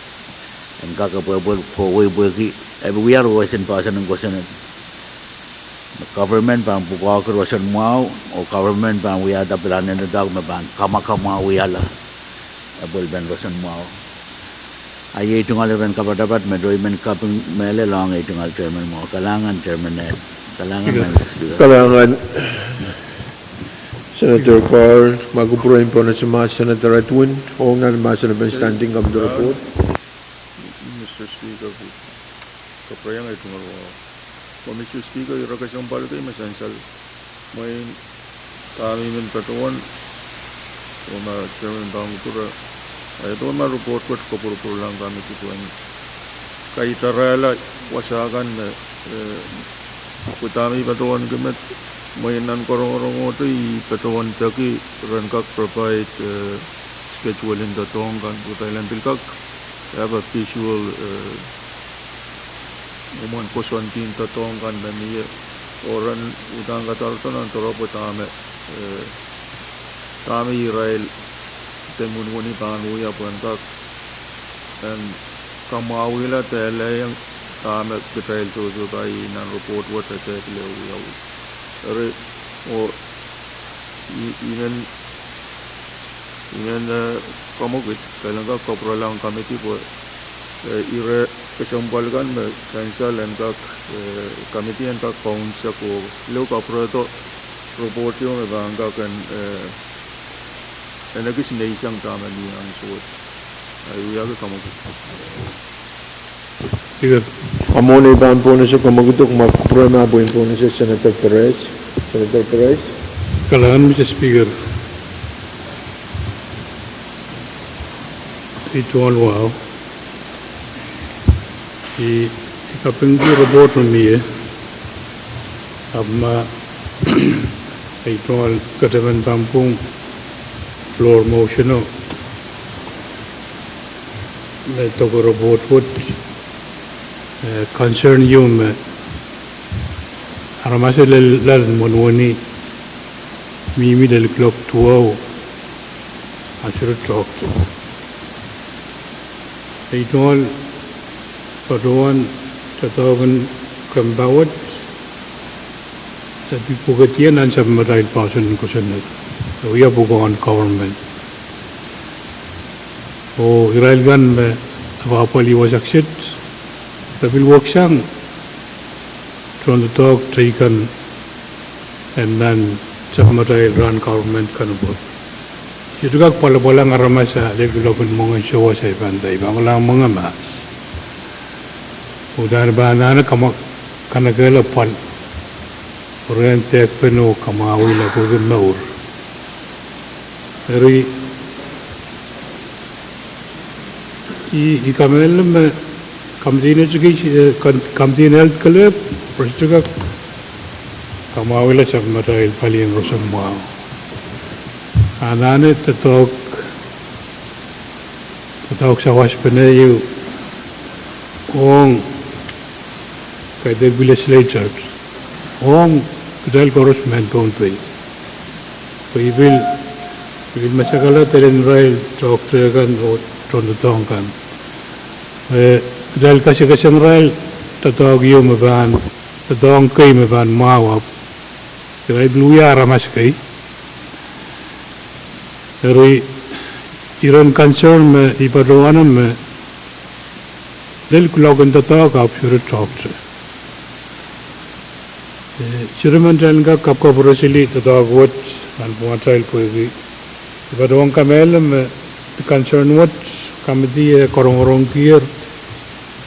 En kak epwepwel kohwei pwehki e pil wia roson, poahsoan en kosonned. Me government pahn pwukoahki roson mwahu, oh government pahn wiahda pilahn en doadoahk me pahn kamwakamwahu wiahla epwelpen roson mwahu. A iei tungoal iren kapatapat me I men kaping mehlel ong e, tungoal Chairman mwahu. Kalahngan Chairman Ned. Kalahngan Madam Speaker. Kalahngan Senator Carl. Ma kupwuren pohnese mahs, Senator Edwin, ong nan mahsen en Standing Committee Report. Madam Speaker, I kapwurehiong e tungoal wahu. Madam Speaker, ire kesempwal kei me sansal mwein dahme I men patohwan Oh ma chairman pahn kupwure, eh, edo ma report wet kopwurupwurlahng committee pwehn kaitarala wasa kan me, eh, pwe dahme I patohwan kin met, mwein nan korongorong ohte I patohwan peki ren kak provide, eh, schedule en doadoahk kan pwe kitail en pil kak, eh, have a visual, eh, mwomwen koasoandi en doadoahk kan me mie, oh ren uhdahn kadarodo nan doaropwe dahme, eh, dahme irail de mwohn wini pahn wia pwehn kak en kamwahwihla de elehieng dahme kitail sohte pai nan report wet de kile wiawi. Eri, oh, I, I men, I men, eh, kamwekid, kitail en kak kapwurelahng committee pwe, eh, ire kesempwal kan me council en kak, eh, committee en kak kaunsa ko, lau kapwurehdo report ieu me pahn kak en, eh, en ekis neisang dahme ni ansou wet. Ahi wiahki kamwekid. Speaker. Among ni pahn pohnese kamwekid, ma kupwure ma pwehn pohnese Senator Perez. Senator Perez. Kalahngan, Mister Speaker. Ei tohn wahu. I, I kapingki report me mie. Ahpw ma ei tohn ketemen pahn pwung floor motion o me doke report wet, eh, concern ieu me aramas lel, lel mwohn wini mihmi lel kuloak duwau, a sohte tohkte. Ei tohn patohwan doadoahk en kempa wet, e pil pwukediong nan sapwmatail poahsoan en kosonned. E wia pwukoahn government. Oh irail kan me apwahpwalih wasa kiset, re pil weksang tohndoadoahk teikan en nan sapwmatail rahn government kan pwe sohte kak pwalopwalahng aramas a lel kuloak en mwenge sawas, e pahn dai pahn kohlahng mwenge mahs. Uhdahn pahn anahne kamwa-, kanekehla pwal rehn dehkpen oh kamwahwihla pwehki mour. Eri, I, I kamehlele me Committee on Education, eh, Com-, Committee on Health kelehpw, re sohte kak kamwahwihla sapwmatail palien roson mwahu. Anahne doadoahk, doadoahk sawaspene ieu ong kaidehk pil legislators, ong kitail koaros mehn Pohnpei. Pwe I pil, I pil masak lel irail tohkte kan oh tohndoadoahk kan. Eh, kitail kasekeseng irail doadoahk ieu me pahn, doadoahk kei me pahn mwahu ahpw irail pil wia aramas kei. Eri, iren concern me I patohwane me lel kuloak en doadoahk ahpw sohte tohkte. Eh, sohte men kitail en kak kapkapwureseli doadoahk wet nan pwungatail pwehki I patohwan kamehlele me concern wet, committee e korongorongkier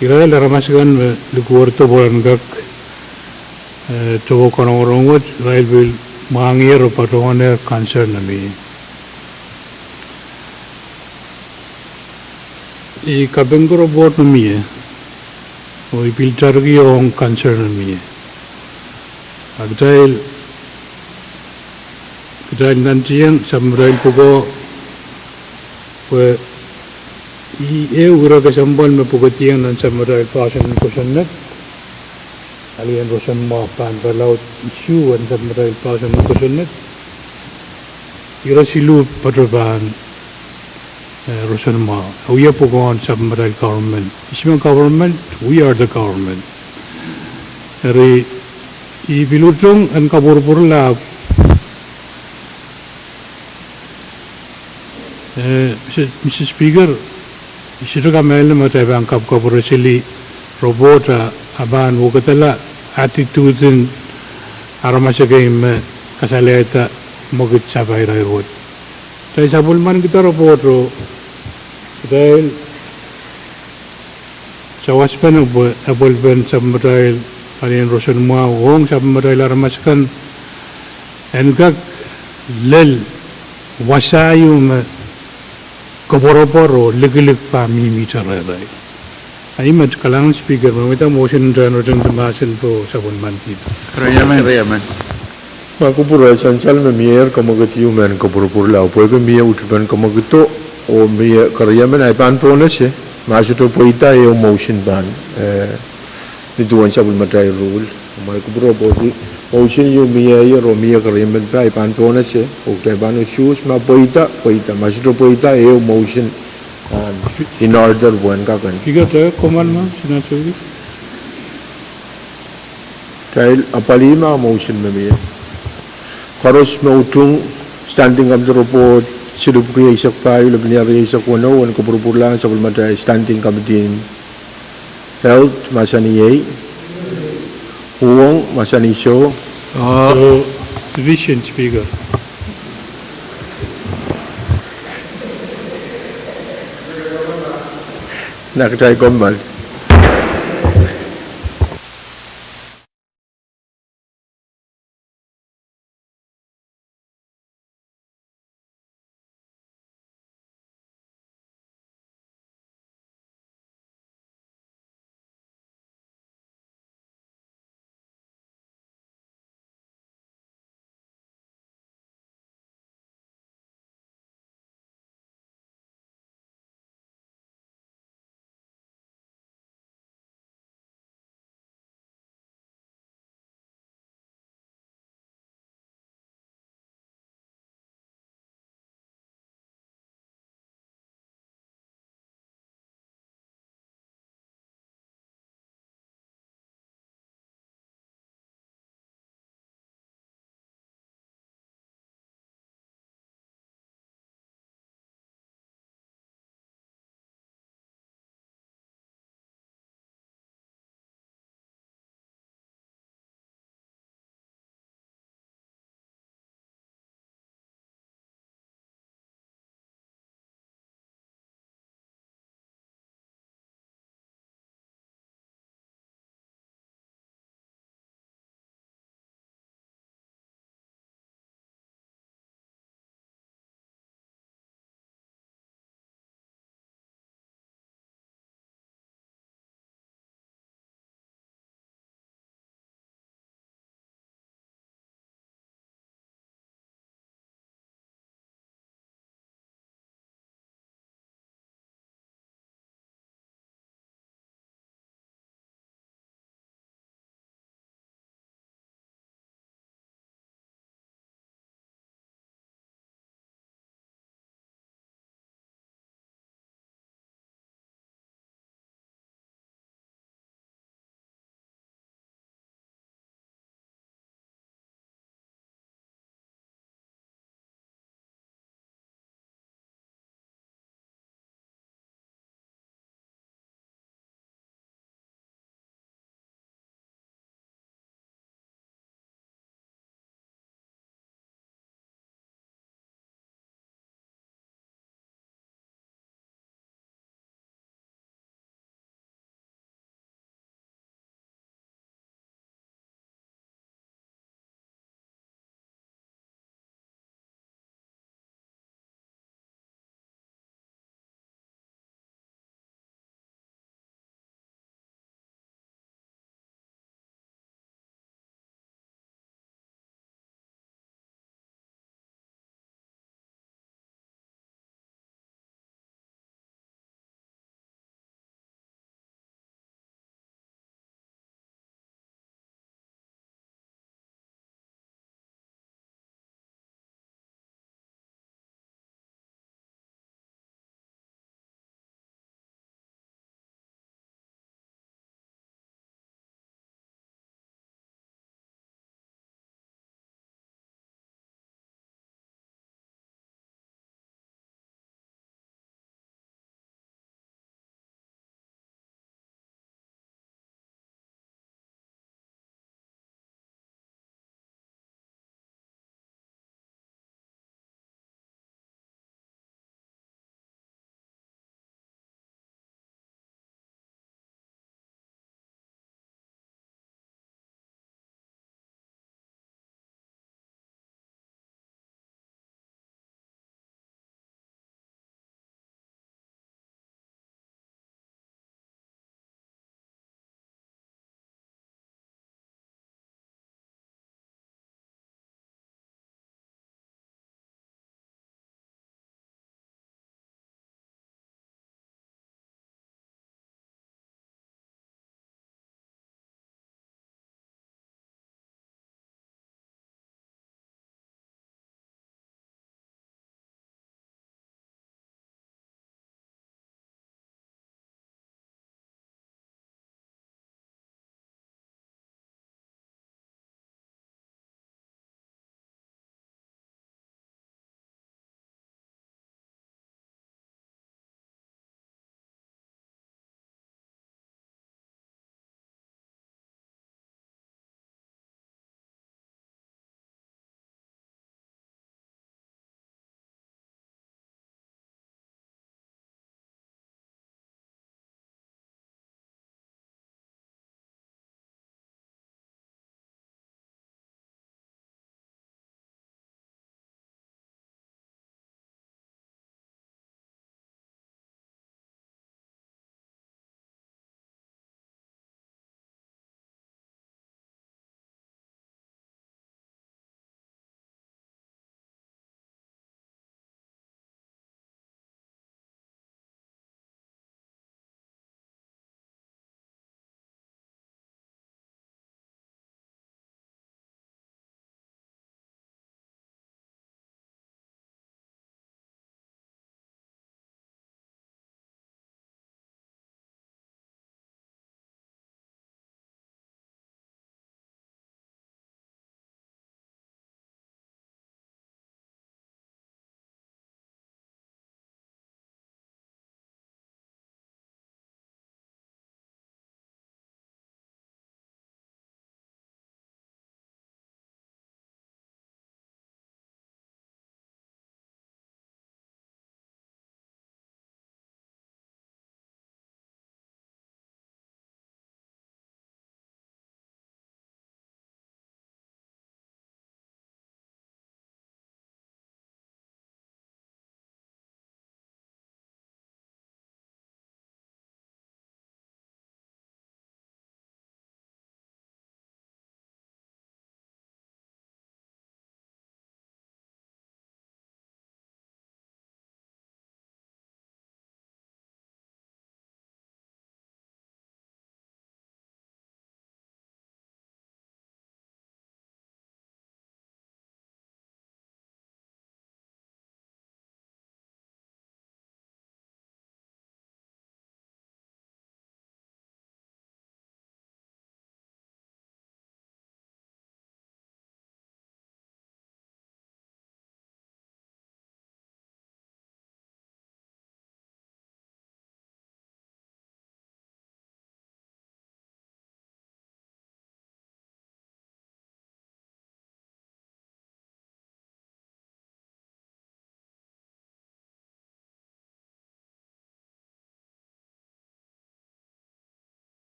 irail aramas kan me likwerdo pwe ren kak, eh, towe korongorong wet, irail pil mwahngiher oh patohwanehr concern me mie. I kapingki report me mie, oh I pil tariki ong concern me mie. A kitail, kitail nantihong sapwmatail pwukoa pwe ih ehu ire kesempwal me pwukediong nan sapwmatail poahsoan en kosonned, alien roson mwahu, pahn palaud issue en sapwmatail poahsoan en kosonned. Ire siluh patohwan, eh, roson mwahu. E wia pwukoahn sapwmatail government. Ihs me government, we are the government. Eri, I pil utung en kapwurpwurla, eh, Mister, Mister Speaker, I sohte kamehlele me kitail pahn kapkapwureseli report a, a pahn wekidala attitude en aramas ekei me kasalehda mwekid sapairail wet. Kitail sapwellimanikihda report o, kitail sawaspene pwe epwelpen sapwmatail palien roson mwahu ong sapwmatail aramas kan en kak lel Wasa ieu me koapworopwor oh likilik pahn mihmihte rehrail. Ahi met, kalahngan Speaker, me mwida motion en tehnreten di mahsen pwe sapwellimaniki. Ma kupwure, sansal me mie kemwekid ieu mehn kopwurupwurla, pwehki mie utupen kemwekido oh mie keriemen, ahi pahn pohnese, ma sohte pweida ehu motion pahn, eh, ni duwen sapwellimatail rule. Ma kupwure pwehki motion ieu mie, oh mie keriemen, ahi pahn pohnese, oh kitail pahn usuhs, ma pweida, pweida, ma sohte pweida ehu motion, um, in order pwehn kak en. Speaker, te komwan ma, sina tewki. Kitail apwalih ma motion me mie. Koaros me utung Standing Committee Report, silipwiki eisek pahieu, lepin rieisek weneu, en kopwurupwurlahng sapwellimatail Standing Committee en Health, mahsanih iei. Uhwong, mahsanih soh. Ah, division, Speaker. Nah, kitail kommoal.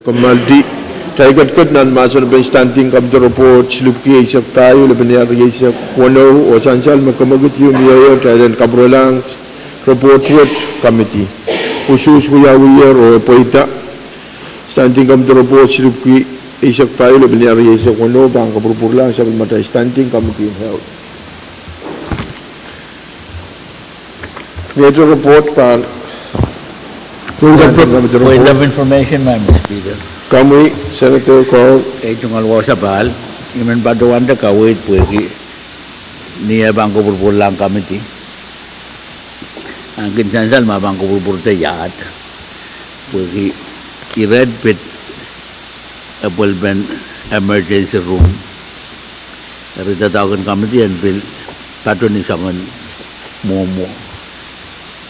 Kommoaldi, kitail ketiket nan mahsen en Standing Committee Report, silipwiki eisek pahieu, lepin riau rieisek weneu, oh sansal me komwekid ieu mie, kitail en kapwurelahng report wet committee. Usuhs wiawiher oh pweida. Standing Committee Report, silipwiki eisek pahieu, lepin riau rieisek weneu, pahn kapwurpwurlahng sapwellimatail Standing Committee en Health. Point of, point of information, Madam Speaker. Komwi, Senator Cole. Ei tungoal wahu sapahl, I men patohwante kaweid pwehki ni eh pahn kapwurpwurlahng committee, a kin sansal ma pahn kapwurpwurte iahd, pwehki I read pid epwelpen emergency room. Eri doadoahk en committee en pil patohwan ni soangen mwomwo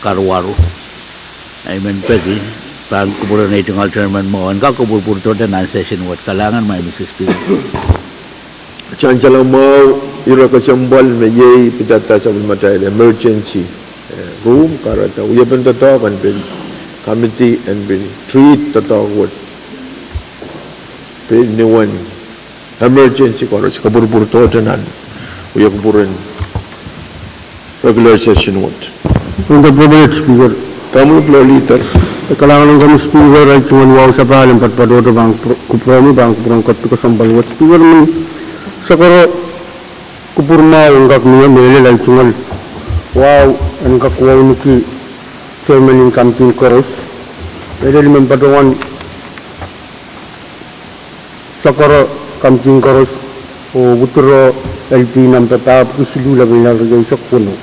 karuwaru. I men peki pahn kupwuren ei tungoal chairman mwahu en kak kapwurpwurdohte nan session wet. Kalahngan, Madam Speaker. Sansal mwahu, ire kesempwal me iei pidada sapwellimatail emergency, eh, room, kahrehda wiepen doadoahk en pil committee en pil treat doadoahk wet. Pil ni wen emergency koaros kapwurpwurdohte nan wia kupwuren regular session wet. Komwi Speaker. Komwi Floor Leader. Kalahngan en komwi Speaker, ei tungoal wahu sapahl en patopato pahn kupwur-, kupwuromwi pahn kupwuren ketikihong kesempwal wet Speaker. Men sakoro kupwur mwahu en kak mie, mehlel ei tungoal wahu en kak wauneki chairman en committee koaros. Mehlel I men patohwan sakoro committee koaros oh withdraw L P number pahpwiki siluh lepin riau rieisek weneu.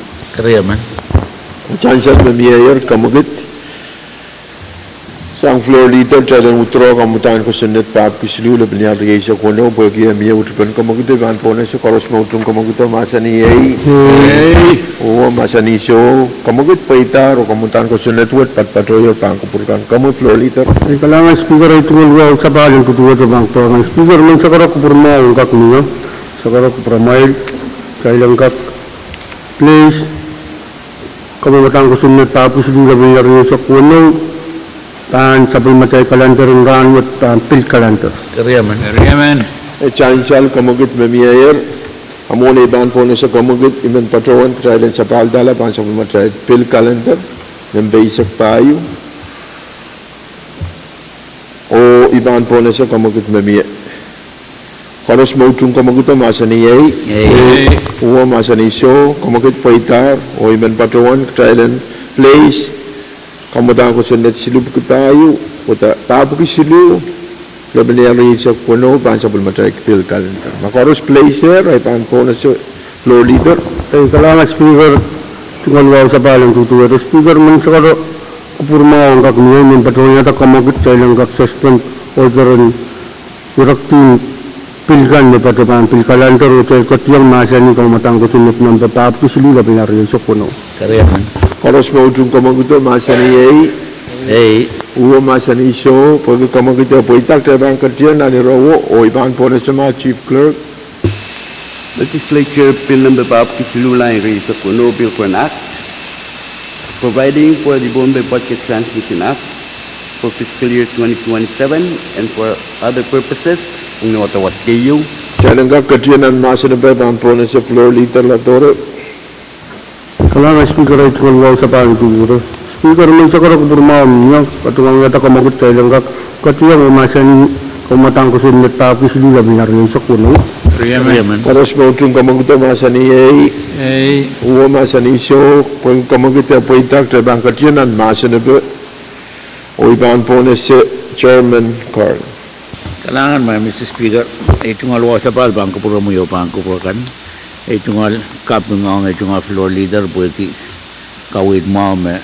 Sansal me mieier, komwekid. Sang Floor Leader, kitail en withdraw kamwadang kosonned pahpwiki siluh lepin riau rieisek weneu pwehki eh mie wutipen komwekid. I pahn pohnese koaros me utung komwekid oh mahsanih ei. Uwe mahsanih soh, komwekid pweidahr oh kamwadang kosonned wet patpatohier pahn kupwur kan. Komwi Floor Leader. Kalahngan Speaker, ei tungoal wahu sapahl en duduwehte pahn kupwur kan Speaker. Men sakoro kupwur mwahu en kak mie, sakoro kupwuramwail, kitail en kak place kamwadang kosonned pahpwiki siluh lepin riau rieisek weneu pahn sapwellimatail calendar en rahn wet, pahn pil calendar. Sansal, komwekid me mieier. A mwohn ei pahn pohnese komwekid, I men patohwan kitail en sapahldahr pahn sapwellimatail pil calendar, nempe eisek pahieu. Oh I pahn pohnese komwekid me mie. Koaros me utung komwekid oh mahsanih ei. Uwe mahsanih soh, komwekid pweidahr oh I men patohwan kitail en place kamwadang kosonned silipwiki pahieu, wada pahpwiki siluh lepin riau rieisek weneu pahn sapwellimatail pil calendar. Ma koaros place er, I pahn pohnese Floor Leader. Kalahngan Speaker, tungoal wahu sapahl en duduwehte Speaker. Men sakoro kupwur mwahu en kak mie, I men patohwanohda komwekid kitail en kak suspend order en directing pil kan me patohwan pahn pil calendar oh kitail ketidihong mahsanih kamwadang kosonned nempe pahpwiki siluh lepin riau rieisek weneu. Koaros me utung komwekid oh mahsanih ei. Uwe mahsanih soh, pwehki komwekid eh pweida, kitail pahn ketidihong nan irowo oh I pahn pohnese ma Chief Clerk. Legislature Bill number pahpwiki siluh lepin riau rieisek weneu, Bill for an Act providing for the Pohnpei Budget Transmission Act for fiscal year twenty twenty-seven and for other purposes. Kitail en kak ketidihong nan mahsenepe, I pahn pohnese Floor Leader Ladore. Kalahngan Speaker, ei tungoal wahu sapahl en duduwehte Speaker. Men sakoro kupwur mwahu en mie, patohwanohda komwekid kitail en kak ketidihong oh mahsanih kamwadang kosonned pahpwiki siluh lepin riau rieisek weneu. Koaros me utung komwekid oh mahsanih ei. Uwe mahsanih soh, pwehki komwekid eh pweida, kitail pahn ketidihong nan mahsenepe oh I pahn pohnese Chairman Carl. Kalahngan Madam Speaker, ei tungoal wahu sapahl pahn kupwuromwi oh pahn kupwur kan. Ei tungoal kaping ong ei tungoal Floor Leader pwehki kaweid mwahu me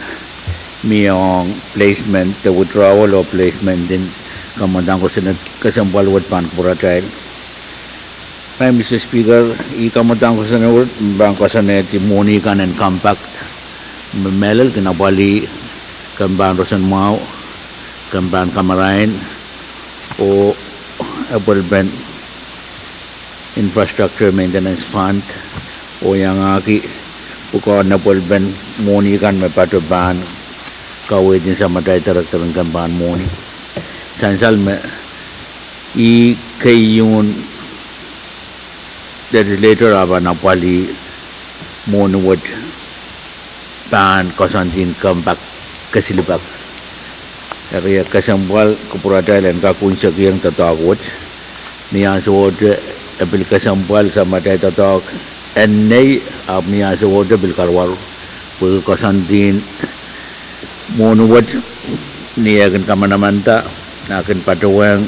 mie ong placement de withdrawal oh placement en kamwadang kosonned kesempwal wet pahn kupwuratail. Madam Speaker, ih kamwadang kosonned wet me pahn koasoanehdi mwohni kan en compact me mehlel kin apwalih kempen roson mwahu, kempen kamarain, oh epwelpen infrastructure maintenance fund, oh iangahki pwukoahn epwelpen mwohni kan me patohwan pahn kaweid en samatail director en kempen mwohni. Sansal me ih keieun legislator ah pahn apwalih mwohni wet pahn koasoandi en kempak, kesilipek. Eri e kesempwal kupwuratail en kak unsekiong doadoahk wet. Ni ansou wet e pil kesempwal samatail doadoahk en nei, ahpw ni ansou wet e pil karuwaru pwehki koasoandi en mwohni wet, ni eh kin kamanamanda, a kin patohweng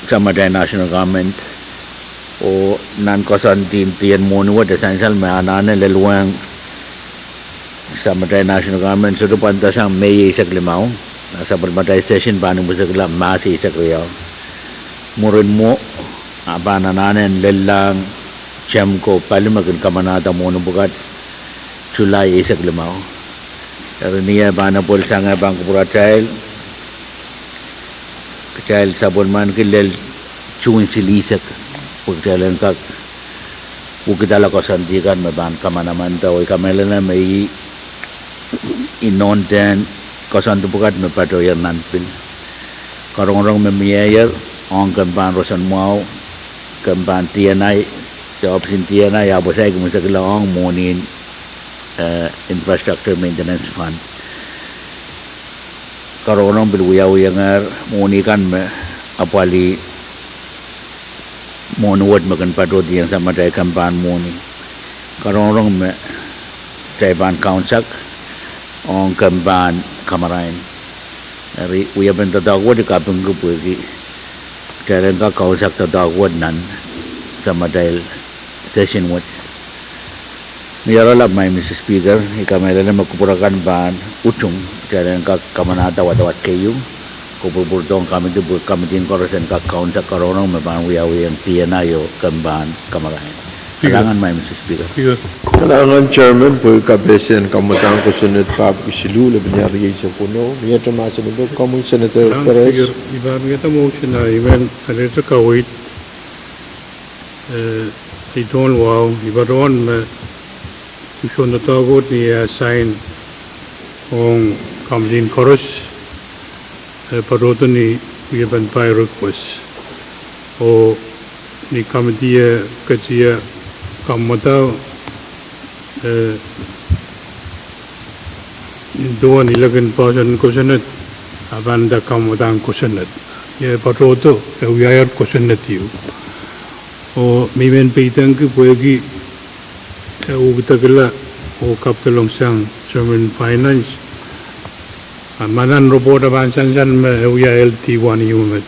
samatail national government. Oh nan koasoandi en dien mwohni wet e sansal me anahne lel wehng samatail national government sohte pwandasang Mei eisek limau, a sapwellimatail session pahn imwisekla Mahs eisek riau. Mwurin mwo, a pahn anahne en lellahng temko pali me kin kamanahda mwohni pwukat Sulai eisek limau. Eri ni eh pahn apwalih sang eh pahn kupwuratail, kitail sapwellimaniki lel June silihsek pwe kitail en kak wekidala koasoandi kan me pahn kamanamanda. Oh I kamehlele me ih inoun dehn koasoandi pwukat me patohier nan pil. Karongorong me mieier ong kempan roson mwahu, kempan D N I, de ohpis en D N I ahpw saik imwisekla ong mwohni en Infrastructure Maintenance Fund. Karongorong pil wiawihongehr mwohni kan me apwalih mwohni wet me kin patohdiong samatail kempan mwohni. Karongorong me kitail pahn kaunsak ong kempan kamarain. Eri wiepen doadoahk wet I kapingki pwehki kitail en kak kaunsak doadoahk wet nan samatail session wet. Ni oaralap, Madam Speaker, I kamehlele me kupwur akan pahn utung kitail en kak kamanahda wadawad keieu, kupwurpwurdohng committee pwe committee en koaros en kak kaunsak karongorong me pahn wiawihong D N I oh kempan kamarain. Kalahngan, Madam Speaker. Kalahngan Chairman pwehki kapehse en kamwadahn kosonned pahpwiki siluh, lepin ire eisek weneu. Miehte mahsen ehu, komwi Senator Perez. I pahn wiahda motion, a I men alehdi kaweid ei tohn wahu, I patohwan me dipwisoun doadoahk wet ni eh sain ong committee en koaros, e patohdo ni wiepen by request, oh ni committee e ketie kamwadau, e duwen ilek en poahsoan kosonned, a pahn nda kamwadahn kosonned. Ie patohdo e wiahier kosonned ieu, oh me I men peidengki pwehki e wekidekla oh kapidolong sang Chairman Finance, a ma nan report e pahn sansal me e wia L D one ieu met.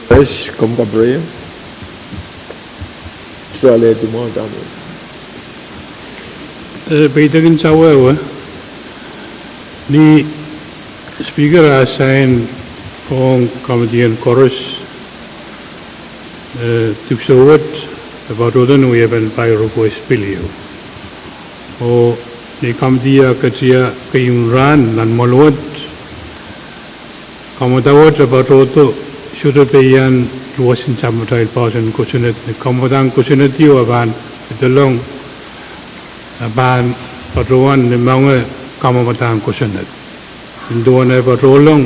Perez, komw kapwurehiong? Soh, alehdi mwahu dahme e peidekin sawehwe ni Speaker a sain ong committee en koaros, e dipwisou wet e patohdo ni wiepen by request pil ieu, oh ni committee a ketie keieun rahn nan mwoahl wet, kamwadau wet e patohdo sohte peian luwesen samatail poahsoan kosonned. Ni kamwadahn kosonned ieu a pahn pedolong, a pahn patohwan ni moange kamwadahn kosonned. Nin duwen e patohlong,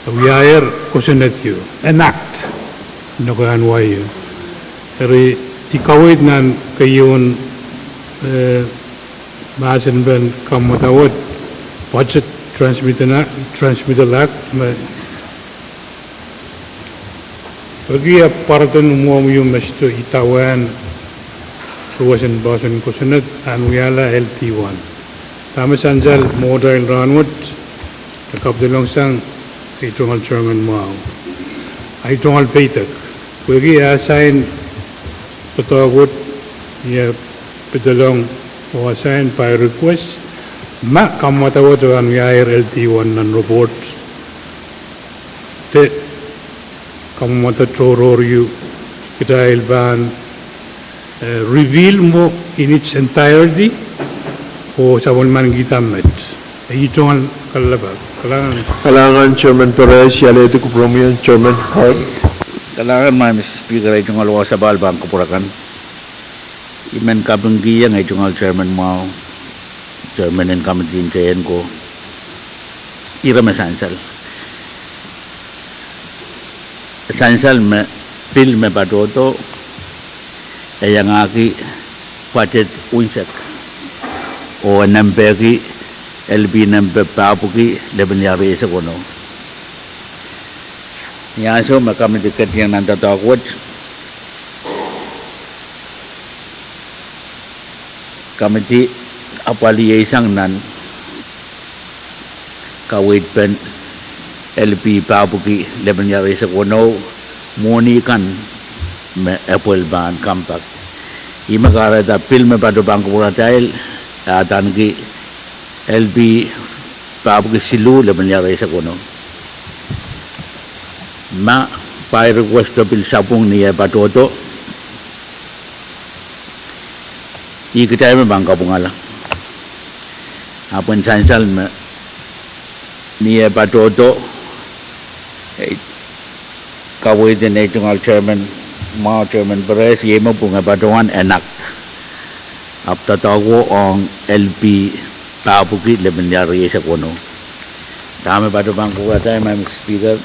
e wiahier kosonned ieu, enact, ni kohian wai ieu. Eri I kaweid nan keieun, e, mahsen pen kamwadau wet, Budget Transmittal Act, Transmittal Act me peki e pwarodo ni mwohmw ieu me sohte idawehn luwesen poahsoan kosonned, a pahn wiahla L D one. Dahme sansal mwo atail rahnwet, e kapidolong sang ei tungoal Chairman mwahu, ei tungoal peidek, pwehki e sain doadoahk wet, e pedolong oh sain by request, ma kamwadau wet e pahn wiahier L D one nan report, de kamwadau tohrohr ieu kitail pahn, e, repeal mwo in its entirety, oh sapwellimanikihda met. Ei tungoal kalelapak. Kalahngan. Kalahngan Chairman Perez, I alehdi kupwuromwi en Chairman Hurd. Kalahngan, Madam Speaker, ei tungoal wahu sapahl pahn kupwur akan. I men kapingkihong ei tungoal chairman mwahu, chairman en committee en tehnko, ire me sansal. Sansal me pil me patohdo, e iangahki budget unsek, oh e nempehki L P nempe pahpwiki lepin lih riau eisek weneu. Ni ansou me committee ketieng nan doadoahk wet, committee apwalih sang nan kaweid pen L P pahpwiki lepin lih riau eisek weneu, mwohni kan me e pil pahn compact. Ih me kahrehda pil me patohdo pahn kupwuratail, e adaneki L P pahpwiki siluh lepin lih riau eisek weneu. Ma by request pil sapwung ni eh patohdo, ih kitail me pahn kapwungala. Ahpw en sansal me ni eh patohdo, eh, kaweid en ei tungoal chairman mwahu, Chairman Perez, iei me pwung e patohwan enact ahpw doadoahk wo ong L P pahpwiki lepin lih riau eisek weneu. Dahme patohdo pahn kupwuratail, Madam Speaker,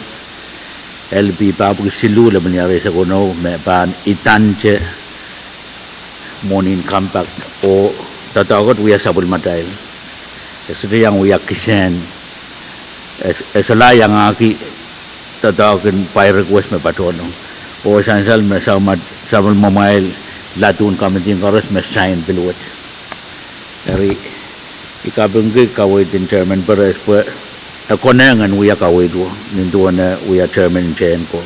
L P pahpwiki siluh lepin lih riau eisek weneu me pahn idante mwohnin compact, oh doadoahk wet wia sapwellimatail. E sohte iang wia kisehn, e solahr iangahki doadoahk en by request me patohdo. Oh sansal me sapwellimamwail laduhn committee koaros me sign pil wet. Eri, I kapingki kaweid en Chairman Perez pwe e konehng en wia kaweid wo, nin duwen e wia chairman en tehnko.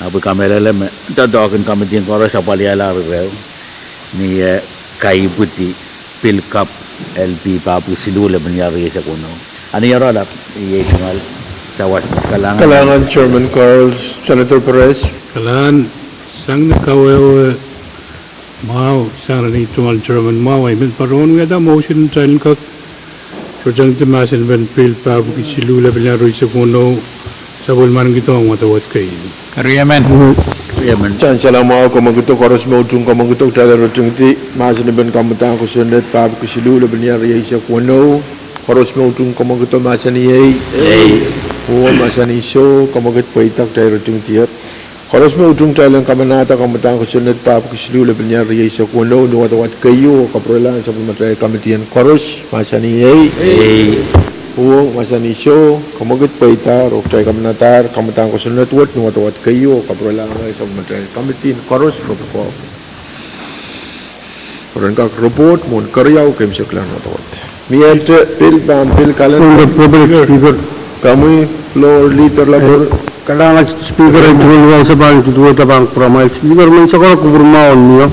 Ahpw I kamehlele me doadoahk en committee koaros apwalihala rehrail ni eh kaipwidi pil kapw L P pahpwiki siluh lepin lih riau eisek weneu. Ni oaralap, iei tungoal sawas. Kalahngan. Kalahngan Chairman Carl, Senator Perez. Kalahngan, sang ni kawehwe mwahu, sang ni ei tungoal chairman mwahu, I men patohwan wiahda motion en kitail en kak rotengdi mahsen pen pil pahpwiki siluh lepin lih riau eisek weneu, sapwellimaniki dohng wadawad keieu. Sansal mwahu, kamwekid koaros me utung kamwekid, kitail rotengdi mahsen pen kamadahn kosonned pahpwiki siluh lepin lih riau eisek weneu. Koaros me utung kamwekid mahsanih ei. Oh mahsanih soh, kamwekid pweida, kitail rotengdi. Koaros me utung, kitail en kamanahda kamadahn kosonned pahpwiki siluh lepin lih riau eisek weneu ni wadawad keieu oh kapwurelahng sapwellimatail committee en koaros, mahsanih ei. Oh mahsanih soh, kamwekid pweida, oh kitail kamanahdahr kamadahn kosonned wet ni wadawad keieu oh kapwurelahng sapwellimatail committee en koaros, report. Pwe ren kak report mwohn keriau keimwseklahn wadawad. Miehte pil pahn pil kalenda. Komwi floor leader Latoro. Kalahngan Speaker, ei tungoal wahu sapahl, duduwehte pahn kupwuramwail Speaker, men sakara kupwur mwahu mie.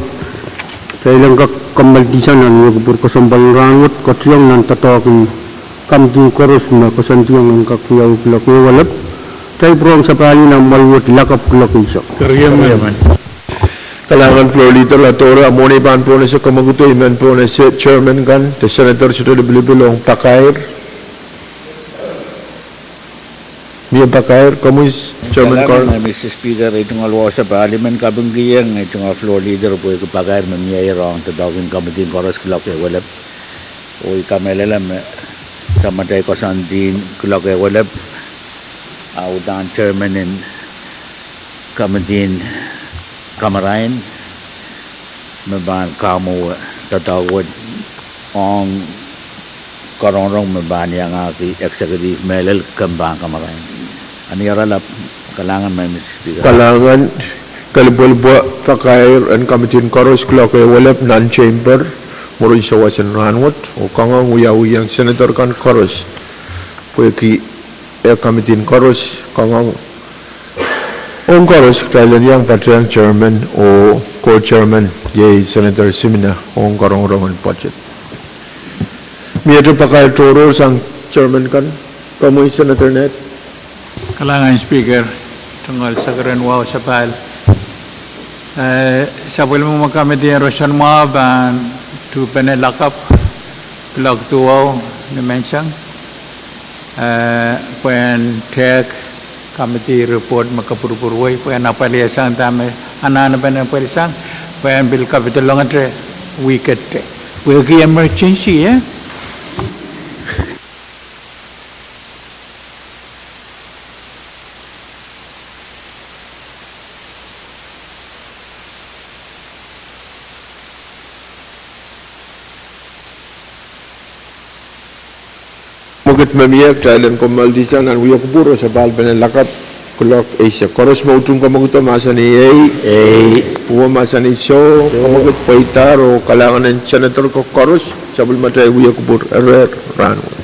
Kitail en kak kammalkihsang nan wia kupwur kesempwal en rahnwet, ketieng nan doadoahk en committee koaros me koasoandiong en kak wiawi kuloak ehu elep. Kitail pwurehng sapahl nan mwail wet lakapw kuloak eisek. Kalahngan floor leader Latoro, a mwohni pahn pohnese kamwekid, I men pohnese chairman kan, de senator sohte lipilipil ong pakair. Mie pakair, komwi Chairman Carl. Kalahngan, Mister Speaker, ei tungoal wahu sapahl, I men kapingkihong ei tungoal floor leader pwehki pakair me mie rong doadoahk en committee koaros kuloak ehu elep. Oh I kamehlele me samatail koasoandi kuloak ehu elep, a uhdahn chairman en committee en kamarain me pahn kamwowe doadoahk wet ong karongorong me pahn iangahki executive mehlel kempe kamarain. Ni oaralap, kalahngan, Mister Speaker. Kalahngan, kelipwelipwe pakair en committee en koaros kuloak ehu elep nan chamber mwurin sawas en rahnwet, oh kangoang wiawihong senator kan koaros pwehki eh committee en koaros, kangoang ong koaros. Kitail en iang patehng chairman oh co-chairman, iei Senator Simina, ong karongorong en budget. Miehte pakair tohrohr sang chairman kan, komwi Senator Ned. Kalahngan Speaker, tungoal sakaren wahu sapahl. Eh, sapwellime committee en roson mwahu pahn tuhpene lakapw kuloak duwau ni menseng, eh, pwehn tehk Committee report me kapwurpwurwei, pwe e apwalihsang dahme anahnepen e pwalisang, pwe en pil kapidolongete wihkete. Pwehki emergency, eh? Mwekid me mie, kitail en komoaldi sang nan Wia Kupwur oh Sapahlpen en Lakapw, kuloak eisek. Koaros me utung kamwekid o mahsanih ei. Ei. Uwe mahsanih soh. Kamwekid pweidahr oh kalahngan en senator ko koaros, sapwellimatail Wia Kupwur, erehr rahnwet.